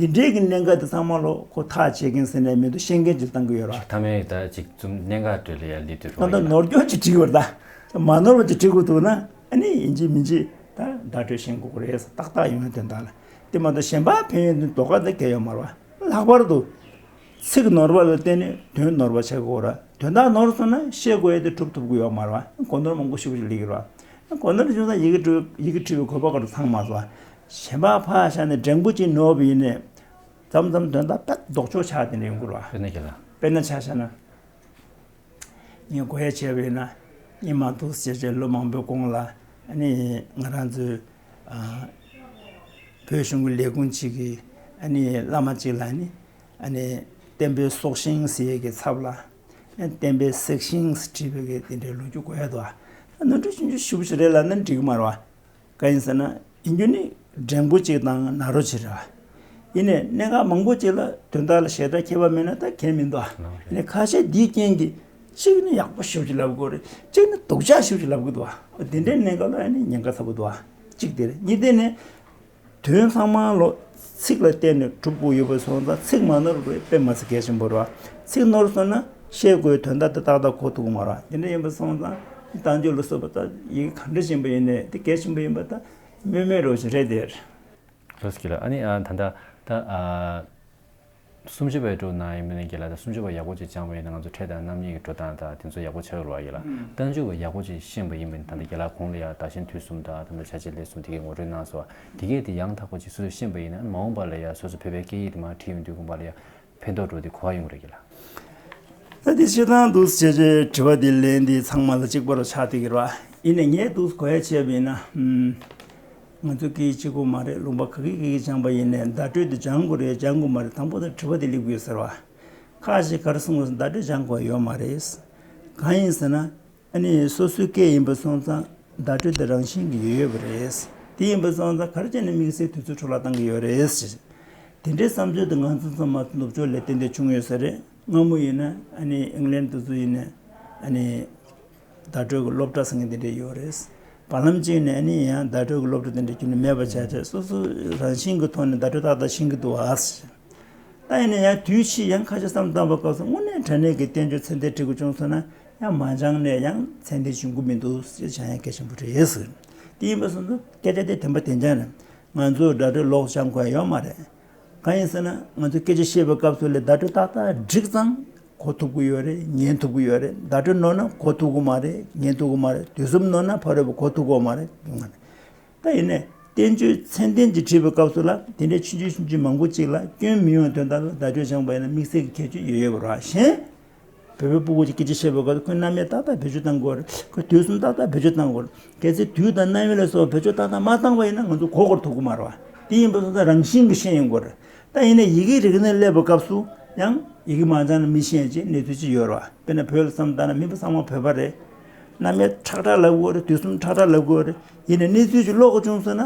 དེ་འདྲའི་གི་གནད་འགག་དེ་ཚང་མ་ལོ་ཁོ་ཐག་བཅད་མཁན་ཟེར་ནས་མི་འདུག། ཤེས་མཁན་ཅིག་བཏང་གི་ཡོད་ར། མཐའ་མའི་ད་ཅིག་རྩོམ་གནད་འགག་འདྲ་ལ་ཡ་ལི་དུས་རོ། ད་ནོར་སྐྱོན་ཅིག་བྲིས་པར་ད། མ་ནོར་བ་ཅིག་བྲིས་དགོས་འདུག་ན་ཨ་ནི་ཡིན་གཅིག་མིན་གཅིག་ད་བརྡ་སྤྲོད་ཤེས་དགོས་རེད། ཏག་ཏག་ཡོང་ཡ་དོན་དག་ལ། དེ་མ་གཏོགས་གཞན་པ་ཕན་ཡོན་དེ་ལྡོག་ག་དེ་གལ་ཡོད་མ་རེད་བ། ལྷག་པར་དུ། ཚིག་ནོར་བ་ལ་བརྟེན་ནས་དོན་ནོར་བ་ཆགས་ཀྱི་ཡོད་རེད། དོན་དག་ནོར་སོང་ན་བཤད་དགོས་ཡ་དེ་སྒྲུབ་ཐུབ་ཀྱི་ཡོད་མ་རེད་བ། གོ་ནོར་མང་པོ་ཞེ་པོ་ཅིག་སླེབས་ཀྱི་རེད་བ། གོ་ནོར་བྱུང་ཙང་ཡི་གེ་འབྲི་ཡི་གེ་འབྲི་བའི་དགོས་པ་ག་རེ་ཚང་མ་སོང་། གཞན་པ་ཕར་བཞག་ནས་འགྲེང་བུ་གཅིག་ནོར་བ་ཡིན་ནའི་མཚམས་མཚམས་དོན་དག་དཔེ་ལྡོག་ཕྱོགས་ཆགས་དེ་འདྲ་ཡོང་གི་རེད་བ། དཔེར་ན་ཁྱེད་ལ། དཔེར་ན་ཆ་བཞག་ན། ངས་གོ་ཡ་བྱས་པ་ཡིན་ན། སྔོན་མ་འདུག་སེ་བྱས་བྱས་ལོ་མང་པོའི་གོང་ལ། ཨ་ནི་ང་རང་ཚོའི་ཨ་བོད་གཞུང་གི་ལས་ཁུངས་གཅིག་གི་ཨ་ནི་བླ་མ་གཅིག་ལ་ནི། ཨ་ནི་བསྟན་པའི་སྲོག་ཤིང་ཟེར་ཡས་ཀྱི་ཚབ་ལ། ཨ་ནི་བསྟན་པའི་སྲེག་ཤིང་ཟེར་བྲིས་པའི་གི་དེ་འདྲའི་ལོ་རྒྱུས་གོ་ཡ་འདུག་ཨ། ནོར་འཁྲུལ་ཆུང་ཆུང་ཞེ་པོ་ཅིག་རེད་ལབ་ན་འགྲིག་གི་མ་རེད་བ། གང་ཡིན་ཟེར་ན། ཡིན་རྒྱུ་ནི་འགྲེང་བུ་གཅིག་དང་ན་རོ་གཅིག་རེད་བ། ཡིན་ནའི་གནད་འགག་མང་པོ་གཅིག་ལ་དོན་དག་ལ་ཞེ་དྲག་ཁྱད་པར་མེད་ན་ད་གལ་མི་འདུག་ཨ། ཡིན་ནའི་ཁ་ཤས་འདིའི་རྐྱེན་གྱིས་གཅིག་ནི་ཡག་པོ་ཞེ་པོ་ཅིག་ལབ་དགོས་རེད། གཅིག་ནི་སྡུག་ཅག་ཞེ་པོ་ཅིག་ལབ་དགོས་འདུག་ཨ། འོ་དེ་འདྲའི་གནད་འགག་ལ་ཨ་ནི་ཉེན་ཁ་ཚ་པོ་འདུག་ཨ། གཅིག་དེ་རེད། གཉིས་དེ་ནི། དོན་ཚང་མ་ལོ་ཚིག་ལ་བརྟེན་ནས་གྲུབ་དགོས་ཡོད་པ་སོང་ཙང་ཚིག་མ་ནོར་བའི་དཔེ་མ་ཚད་གལ་ཆེན་པོ་རེད་བ། ཚིག་ནོར་སོང་ན་བཤད་དགོས་དོན་དག་དེ་ཏག་ཏག་གོ་ཐུབ་ཀྱི་མ་རེད་བ། དེ་འདྲ་ཡིན་པ་སོང་ཙང་རྟགས་འཇུག་ལ་སོགས་པ་ད་ཡི་གེ་ག་འདྲ་ཞིག་ཡིན་པ་ཡིན་ནའི་དེ་གལ་ཆེན་པོ་ཡིན་པ་ད་སྨོས་མེད་རོགས་ཞེས་རེད་དེ། ལོས་ཀྱི་ལ་ཨ་ནི་ཨ་ད་ལྟ་ད་ཨ། སུམ་ཅུ་པའི་འགྲོ་ན་ཡིན་མིན་གྱི་ལ་ད་སུམ་ཅུ་པ་ཡག་པོ་ཅིག་སྦྱངས་པ་ཡིན་ན་ང་ཚོ་ཕྲད་དང་རྣམ་གཉིས་ཀྱི་འགྲོ་སྟངས་དང་དེ་ཚོ་ཡག་པོ་ཆགས་ཡོད་རེད་བ་ཡིན་ལ། རྟགས་འཇུག་པ་ཡག་པོ་ཅིག་ཤེས་པ་ཡིན་པ་ཡིན་ན་ད་ལྟ་རྒན་ལགས་གོང་ལ་ཡ་བདག་གཞན་དུས་གསུམ་དང་ད་ལྟ་བྱ་བྱེད་ལས་གསུམ་དེ་གའི་ངོ་སྤྲོད་གནང་སོང་བ། དེ་གས་དེ་ཡང་དག་པ་ཅིག་སོ་སོས་ཤེས་པ་ཡིན་ན་མ་འོངས་པ་ལ་ཡ་སོ་སོ་བོད་པའི་སྐད་ཡིག་དེ་མར་ཁྲིད་ཡོང་དུས་ཀུན་པ་ལ་ཡ་ཕན་ཐོགས་འགྲོ་དེ་གོ་བ་ཡོང་གི་རེད་རྒན་ལགས། ད་དེ་སྤྱིར་བཏང་འདུག་སེ་བྱས་བྱས་དྲི་བ་དེ་ལན་དེ་ཚང་མ་ལ་གཅིག་པ་རུ་ཆགས་བསྡད་ཀྱི་རེད་བ། ཡིན་ནའི་ངས་འདུག་སེ་གོ་ཡ་བྱས་པ་ཡིན་ན། ཨུམ། ང་ཚོ་སྐད་ཡིག་གཅིག་པོ་མ་རེད། ལུང་པ་ག་གི་ག་གི་སྦྱངས་པ་ཡིན་ནའི་བརྡ་སྤྲོད་དེ་སྦྱང་དགོས་རེད་སྦྱང་དགོས་མ་རེད། དང་པོ་དེ་དྲི་བ་དེ་སླེབས་ཀྱི་ཡོད་ཟེར་བ། ཁ་ཞིག་ག་རེ་གསུངས་པ་བརྡ་སྤྲོད་སྦྱང་དགོས་ཡོད་མ་རེད། གང་ཡིན་ཟེར་ན། ཨ་ནི་སོ་སོའི་སྐད་ཡིན་པ་སོང་ཙང་བརྡ་སྤྲོད་དེ་རང་བཞིན་གྱིས་ཡོད་ཡོད་པ་རེད། དེ་ཡིན་པ་སོང་ཙང་ག་རེ་བྱས་ནས་དམིགས་བསལ་དུས་ཚོད་འཕྲོ་བརླག་བཏང་གི་ཡོད་རེད་ཟེར། དེ་འདྲའི་བསམ་ཚུལ་དེ་ང་ཚོ་ཚང་མ་ནུབ་ཕྱོགས་ལ་ཏན་ཏན་བྱུང་ཡོད་ས་རེད། སྔ་མོ་ཡིན་ན་ཨ་ནི་ཨིང་ལན་དེ་ཚོ་ཡིན་ན་ཨ་ནི་བརྡ་སྤྲོད་ཀྱི་སློབ་གྲྭ་ཟེར་མཁན་དེ་འདྲ་ཡོད་རེད། བར་ལམ་གཅིག་ནས་ཨ་ནི་ཡང་བརྡ་སྤྲོད་ཀྱི་སློབ་གྲྭ་དེ་འདྲ་ཁྱོན་ནས་མེད་པ་བྱས་བྱས་སོ་སོ་རང་བཞིན་གྱི་ཐོག་ནས་བརྡ་སྤྲོད་ཏག་ཏག་ཤེས་ཀྱི་འདུག་ཨ། ད་ཡིན་ན་ཡང་དུས་ཕྱིས་ཡང་ཁ་ཤས་བསམ་བཏང་བའི་སྐབས་སུ་དངོས་གནས་དྲང་གནས་ཀྱི་བསྟན་བཅོས་ཚད་ལྡན་འབྲི་དགོས་བྱུང་སོང་ན་ཡང་མ་སྦྱངས་ནས་ཡང་ཚད་ལྡན་བྱུང་གི་མི་འདུག་ཅེས་བྱ་ཡང་གལ་ཆེན་པོ་རེད་ཟེར། དེ་ཡིན་པ་སོང་ཙང་སྐད་ཆ་དེ་བདེན་པ་བདེན་རྐྱང་རེད། ང་ཚོས་བརྡ་སྤྲོད་ཀློག་སྦྱང་དགོས་ཡ་ཡོད་མ་རེད། གང་ཡིན་ཟེར་ན་ང་ཚོས་སྐད་ཆ་བཤད་པའི་སྐབས་སུ་ལས་བརྡ་སྤྲོད་ཏག་ཏག་འགྲིག་ཙང་གོ་ཐུབ་ཀྱི་ཡོད་རེད། ཉན་ཐུབ་ཀྱི་ཡོད་རེད། བརྡ་སྤྲོད་ནོར་ན་གོ་ཐུབ་ཀྱི་མ་རེད། ཉན་ཐུབ་ཀྱི་མ་རེད། དུས་གསུམ་ནོར་ན་ཕ་རོལ་པོ་གོ་ཐུབ་ཀྱི་མ་རེད། ད་ཡིན་ནའི་བསྟན་བཅོས་ཚད་ལྡན་གྱི་བྲིས་པའི་སྐབས་སུ་ལ་དེ་འདྲའི་ཆུང་ཆུང་ཆུང་ཆུང་མང་པོ་ཅིག་ལ་སྐྱོན་མི་ཡོང་དོན་དག་ལ་བརྡ་སྤྲོད་སྦྱངས་པ་ཡིན་ན་དམིགས་བསལ་གྱི་ཁྱད་ཆོས་ཡོད་ཡོད་པ་རེད། གཞན། བོད་པའི་སྤུ་གུ་ཅིག་སྐད་ཆ་བཤད་པའི་སྐབས་སུ་ཁོས་རྣམ་དབྱེ་ཏག་ཏག་བེད་སྤྱོད་གཏང་དགོས་རེད། ཁོས་དུས་གསུམ་ཏག་ཏག་བེད་སྤྱོད་གཏང་དགོས་རེད། གལ་སྲིད་དུས་དང་རྣམ་དབྱེ་ལ་སོགས་བེད་སྤྱོད་ཏག་ཏག་མ་བཏང་བ་ཡིན་ན་ང་ཚོ་གོ་སྐོར་ཐུབ་ཀྱི་མ་རེད་བ། དེ་ཡིན་པ་སོང་ཙང་རང་བཞིན་གྱིས་ཤེས་ཡོང་དགོས་རེད། ད་ཡིན་ནའི་ཡི་གེའི་རིག་གནས་སླེབས་པའི་སྐབས་སུ་ཡང་ཡི་གེ་མ་སྦྱངས་ན་མི་ཤེས་ཡ་ཅིག་གནས་ཚུལ་ཅིག་ཡོད་རེད་བ། དཔེར་ན་བོད་ལ་བསམ་བཏང་ན་མིན་པ་ཚང་མ་བོད་པ་རེད། རྣམ་དབྱེ་ཁྲག་ཁྲག་ལབ་དགོས་རེད། དུས་གསུམ་ཁྲག་ཁྲག་ལབ་དགོས་རེད། ཡིན་ནའི་གནས་ཚུལ་ཅིག་ཀློག་དགོས་བྱུང་སོང་ན།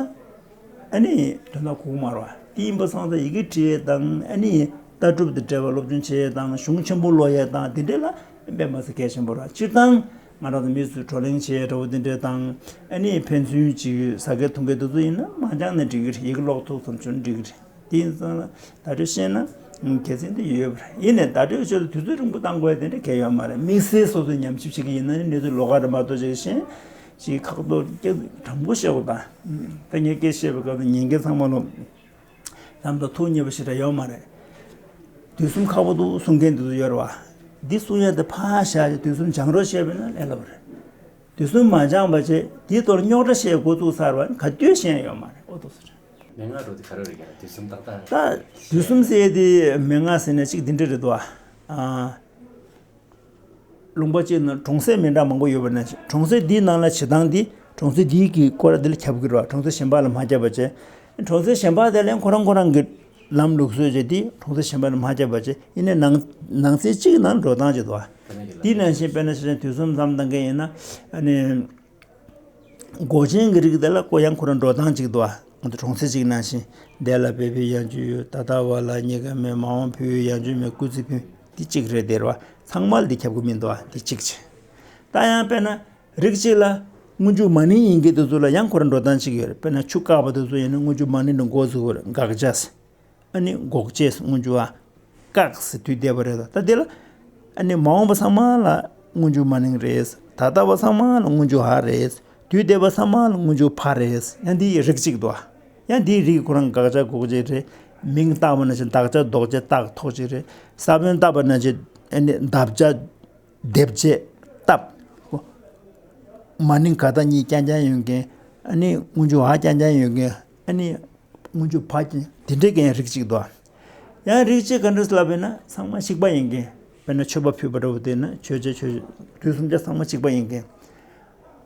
ཨ་ནི་དོན་དག་གོ་གི་མ་རེད་བ། དེ་ཡིན་པ་སོང་ཙང་ཡི་གེ་འབྲི་ཡས་དང་ཨ་ནི་ལྟ་གྲུབ་དང་འབྲེལ་བ་སློབ་སྦྱོང་བྱེད་ཡས་དང་གཞུང་ཆེན་པོ་ཀློག་ཡས་དང་དེ་འདྲས་ལ་དཔེ་མ་སྲིད་གལ་ཆེན་པོ་རེད། སྤྱིར་བཏང་ང་རང་ཚོ་མི་ཚོས་བགྲོ་གླེང་བྱེད་ཡས་འདྲ་བོ་དེ་འདྲས་དང་ཨ་ནི་ཕན་ཚུན་ཅིག་ཟ་མཁན་འཐུང་མཁན་དེ་ཚོ་ཡིན་ན་མ་སྦྱངས་ནས་འགྲིག་གི་རེད། ཡི་གེ་ཀློག་ཐུབ་ཙམ་བྱུང་ན་འགྲིག་གི་རེད། དེ་ཡིན་ཙང་ལ་བརྡ་སྤྲོད་ཤེས་ན་དགེ་མཚན་དེ་ཡོད་ཡོད་པ་རེད། ཡིན་ནའི་བརྡ་སྤྲོད་ཆེད་དུ་དུས་ཚོད་རིང་པོ་བཏང་དགོས་ཡ་དེ་འདྲ་གལ་ཡོད་མ་རེད། དམིགས་བསལ་སོ་སོས་ཉམས་ཞིབ་བྱེད་ཀྱི་ཡིན་ན་ནི་གནས་ཚུལ་ལོགས་ཀ་རེད་མ་གཏོགས་ཅིག་གཞན་ཅིག་ཁག་ཏུ་སྐད་དྲང་པོ་བཤད་དགོས་དང་། ད་ངས་སྐད་བཤད་པའི་སྐབས་སུ་ཉན་མཁན་ཚང་མ་ལོ་ལམ་དང་ཐུགས་མཉེས་པ་ཞིག་རེད་ཡོད་མ་རེད། དུས་གསུམ་ཁག་པོ་འདུག་གསུང་མཁན་དེ་ཚོ་ཡོད་རེད་བ། འདི་གསུང་ཡ་དེ་ཕར་བཞག་ཅིག་དུས་གསུམ་སྦྱང་རོགས་བཤད་པས་ན་ལས་སླ་པོ་རེད། དུས་གསུམ་མ་སྦྱངས་པ་བྱས་དེའི་ཐོག་ལ་རྙོག་དྲ་བཤད་འགོ་བཙུགས་ཚར་བ་ནི་ག་དུས་ཤེས་ཡ་ཡོད་མ་རེད། ཨོ་ཏོ་ཟེར། མན་ངག་འགྲོ་དེ་ག་རེ་རེད་ཀྱང་དུས་གསུམ་ཏག་ཏག་ད་དུས་གསུམ་ཟེར་ཡས་དེ་མན་ངག་ཟེར་ན་གཅིག་འདི་འདྲ་རེད་དོ། ཨ། ལུང་པ་གཅིག་ན་གྲོང་གསེབ་མི་འདྲ་མང་པོ་ཡོད་པ་ན་གྲོང་གསེབ་འདིའི་ནང་ལ་བྱེད་སྟངས་འདི་གྲོང་གསེབ་འདིའི་གི་སྐོར་འདི་ལ་ཁྱབ་ཀྱི་རེད་བ། གྲོང་གསེབ་གཞན་པ་ལ་མ་ཁྱབ་པ་བྱས། གྲོང་གསེབ་གཞན་པ་དེ་ལ་ཁོ་རང་ཁོ་རང་གི་ལམ་ལུགས་སྲོལ་བྱས་ཏེ་གྲོང་གསེབ་གཞན་པ་ལ་མ་ཁྱབ་པ་བྱས། ཡིན་ནའི་ནང་ནང་གསེས་གཅིག་ནང་འགྲོ་སྟངས་ཅིག་འདུག་བ། དེ་ནང་བཞིན་དཔེར་ན་ཆ་བཞག་དུས་གསུམ་བསམ་བཏང་མཁན་ཡིན་ན་ཨ་ནི། འགོག་བྱེད་ཀྱི་རིགས་དེ་ལ་ཁོ་ཡང་ཁོ་རང་འགྲོ་སྟངས་གཅིག་འདུག་ཨ། ང་ཚོ་གྲོང་གསེབ་གཅིག་ནང་བཞིན་འདས་ལ་བས་པའི་ཡང་བཅུད་ཡོད། ད་ལྟ་བ་ལ་གཉིས་ཀ་མེད། མ་འོངས་བས་པའི་ཡང་བཅུད་མེད། སྐུལ་ཚིག་ཕུད། འདི་གཅིག་རེད་དེ་རེད་བ། ཚང་མ་ལ་འདི་ཁྱབ་ཀྱི་མི་འདུག་ཨ། འདི་གཅིག་བྱས། ད་ཡང་དཔེར་ན་རིགས་གཅིག་ལ་སྔོན་འཇུག་མ་ནིང་ཡིན་མཁན་དེ་ཚོ་ལ་ཡང་ཁོ་རང་འགྲོ་སྟངས་གཅིག་ཡོད་རེད། དཔེར་ན་ཆུ་བཀག་པ་དེ་ཚོ་ཡིན་ན་སྔོན་འཇུག་མ་ནིང་དུ་འགོ་ཚུགས་ཡོད་རེད། དགག་བྱ། ཨ་ནི་འགོག་བྱེད་སྔོན་འཇུག་བཀག་ཟེར་དུས་འདས་པ་རེད། ད་དེ་ལ་ཨ་ནི་མ་འོངས་པ་ཚང་མ་ལ་སྔོན་འཇུག་མ་ནིང་རེད། ད་ལྟ་བ་ཚང་མ་ལ་སྔོན་འཇུག་འ་རེད། དུས་འདས་པ་ཚང་མ་ལ་སྔོན་འཇུག་ཕ་རེད། ཡང་འདི་ཡི་རིགས་གཅིག་འདུག་ཨ། ཡང་འདིའི་རིགས་ཁོ་རང་དགག་བྱ་འགོག་བྱེད་རེད། མིང་བཏགས་པ་ནང་བཞིན་དག་ཆ་འདོགས་བྱེད་བཏགས་ཐོགས་བྱེད་རེད། ས་བོན་བཏགས་པ་ནང་བཞིན་ཨ་ནི་འདབ་ཆ་འདེབས་བྱེད་བཏབ། མ་ནིང་ག་ད་གཉིས་རྐྱང་རྐྱང་ཡོད་མཁན། ཨ་ནི་སྔོན་འཇུག་འ་རྐྱང་རྐྱང་ཡོད་མཁན། ཨ་ནི་སྔོན་འཇུག་བ་རྐྱང་། དེ་འདྲའི་གི་ཡང་རིགས་གཅིག་འདུག། ཡང་རིགས་གཅིག་ག་འདྲ་ལབ་ཡིན་ན་ཚང་མ་གཅིག་པ་ཡིན་མཁན། དཔེར་ན་མཆོད་པ་ཕུལ་བ་འདྲ་བོ་དེ་ན་མཆོད་བྱ་མཆོད་བྱ་དུས་གསུམ་ཆ་ཚང་མ་གཅིག་པ་ཡིན་མཁན།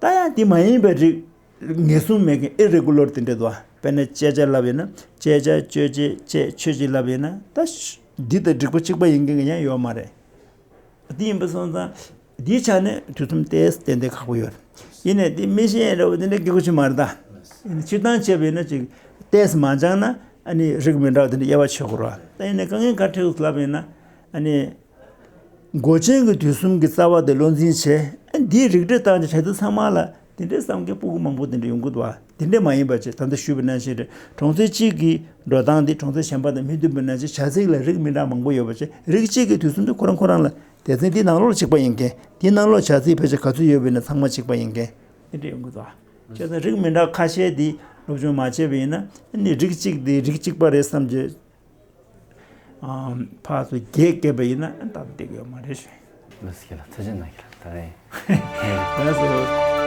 ད་ཡང་དེ་མ་ཡིན་པའི་རིགས་ངེས་བཟུང་མེད་མཁན་ཨི་རེ་གུ་ལར་དེ་འདྲ་འདུག། དཔེར་ན་བཅད་བྱ་ལབ་ཡིན་ན་བཅད་བྱ་གཅོད་བྱེད་བཅད་མཆོད་བྱེད་ལབ་ཡིན་ན་ད་འདི་དང་རིགས་པ་གཅིག་པ་ཡིན་མཁན་གི་ཡང་ཡོད་མ་རེད། དེ་ཡིན་པ་སོང་ཙང་། དེའི་ཆ་ནས་དུས་གསུམ་ཏོག་ཙམ་ཏན་ཏན་ཁག་པོ་ཡོད། ཡིན་ནའི་དེ་མི་ཤེས་ཡ་འདྲ་བོ་དེ་འདྲ་སྐྱེ་དགོས་ཀྱི་མ་རེད་ད། ཡིན་ནའི་སྤྱིར་བཏང་བྱས་པ་ཡིན་ན་ཅིག་ཏོག་ཙམ་མ་སྦྱངས་ན་ཨ་ནི་རིགས་མི་འདྲ་བ་དེ་འདྲ་དབྱེ་བ་ཕྱེ་དགོས་རེད་བ། ད་ཡིན་ནའི་དཀའ་ངལ་ག་འཕྲད་ལབ་ཡིན་ན་ཨ་ནི། མགོ་ཅན་གྱི་དུས་གསུམ་གྱི་རྩ་བ་དེ་བློ་འཛིན་བྱས། ཨ་འདིའི་རིགས་འགྲེ་བཏང་བྱས་བྱ་ཚིག་ཚང་མ་ལ་དེ་འདྲའི་བསམ་མཁན་སྤུ་གུ་མང་པོ་དེ་འདྲ་ཡོང་གི་འདུག་བ། དེ་འདྲ་མ་ཡིན་པ་བྱས་ད་ལྟ་ཞུས་པ་ནང་བཞིན་རེད། གྲོང་ཚོ་གཅིག་གི་འགྲོ་སྟངས་དེ་གྲོང་ཚོ་གཞན་པ་དང་མི་མཐུན་པ་ནང་བཞིན་བྱ་ཚིག་ལ་རིགས་མི་འདྲ་མང་པོ་ཡོད་པ་བྱས་རིགས་གཅིག་གི་དུས་གསུམ་དུ་ཁོ་རང་ཁོ་རང་ལ་སྡེ་ཚན་འདི་ནང་ལོགས་ལ་གཅིག་པ་ཡིན་མཁན། འདི་ནང་ལོགས་བྱ་ཚིག་ཕལ་ཆེར་ག་ཚོད་ཡོད་པ་ཡིན་ན་ཚང་མ་གཅིག་པ་ཡིན་མཁན་དེ་འདྲ་ཡོང་གི་འདུག་བ། བྱས་ཙང་རིགས་མི་འདྲ་ཁ་ཤས་འདི་སློབ་སྦྱོང་མ་བྱས་པ་ཡིན་ན་ཨ་ནི་རིགས་གཅིག་འདི་རིགས་གཅིག་པ་རེད་བསམ་བྱས། ཨམ། ཕར་ཚུར་རྒྱས་བཀོད་པ་ཡིན་ན་ཨ་ནི་སྟབས་བདེ་གི་ཡོད་མ་རེད་ཞེས། ལགས་སོ། ལགས་སོ།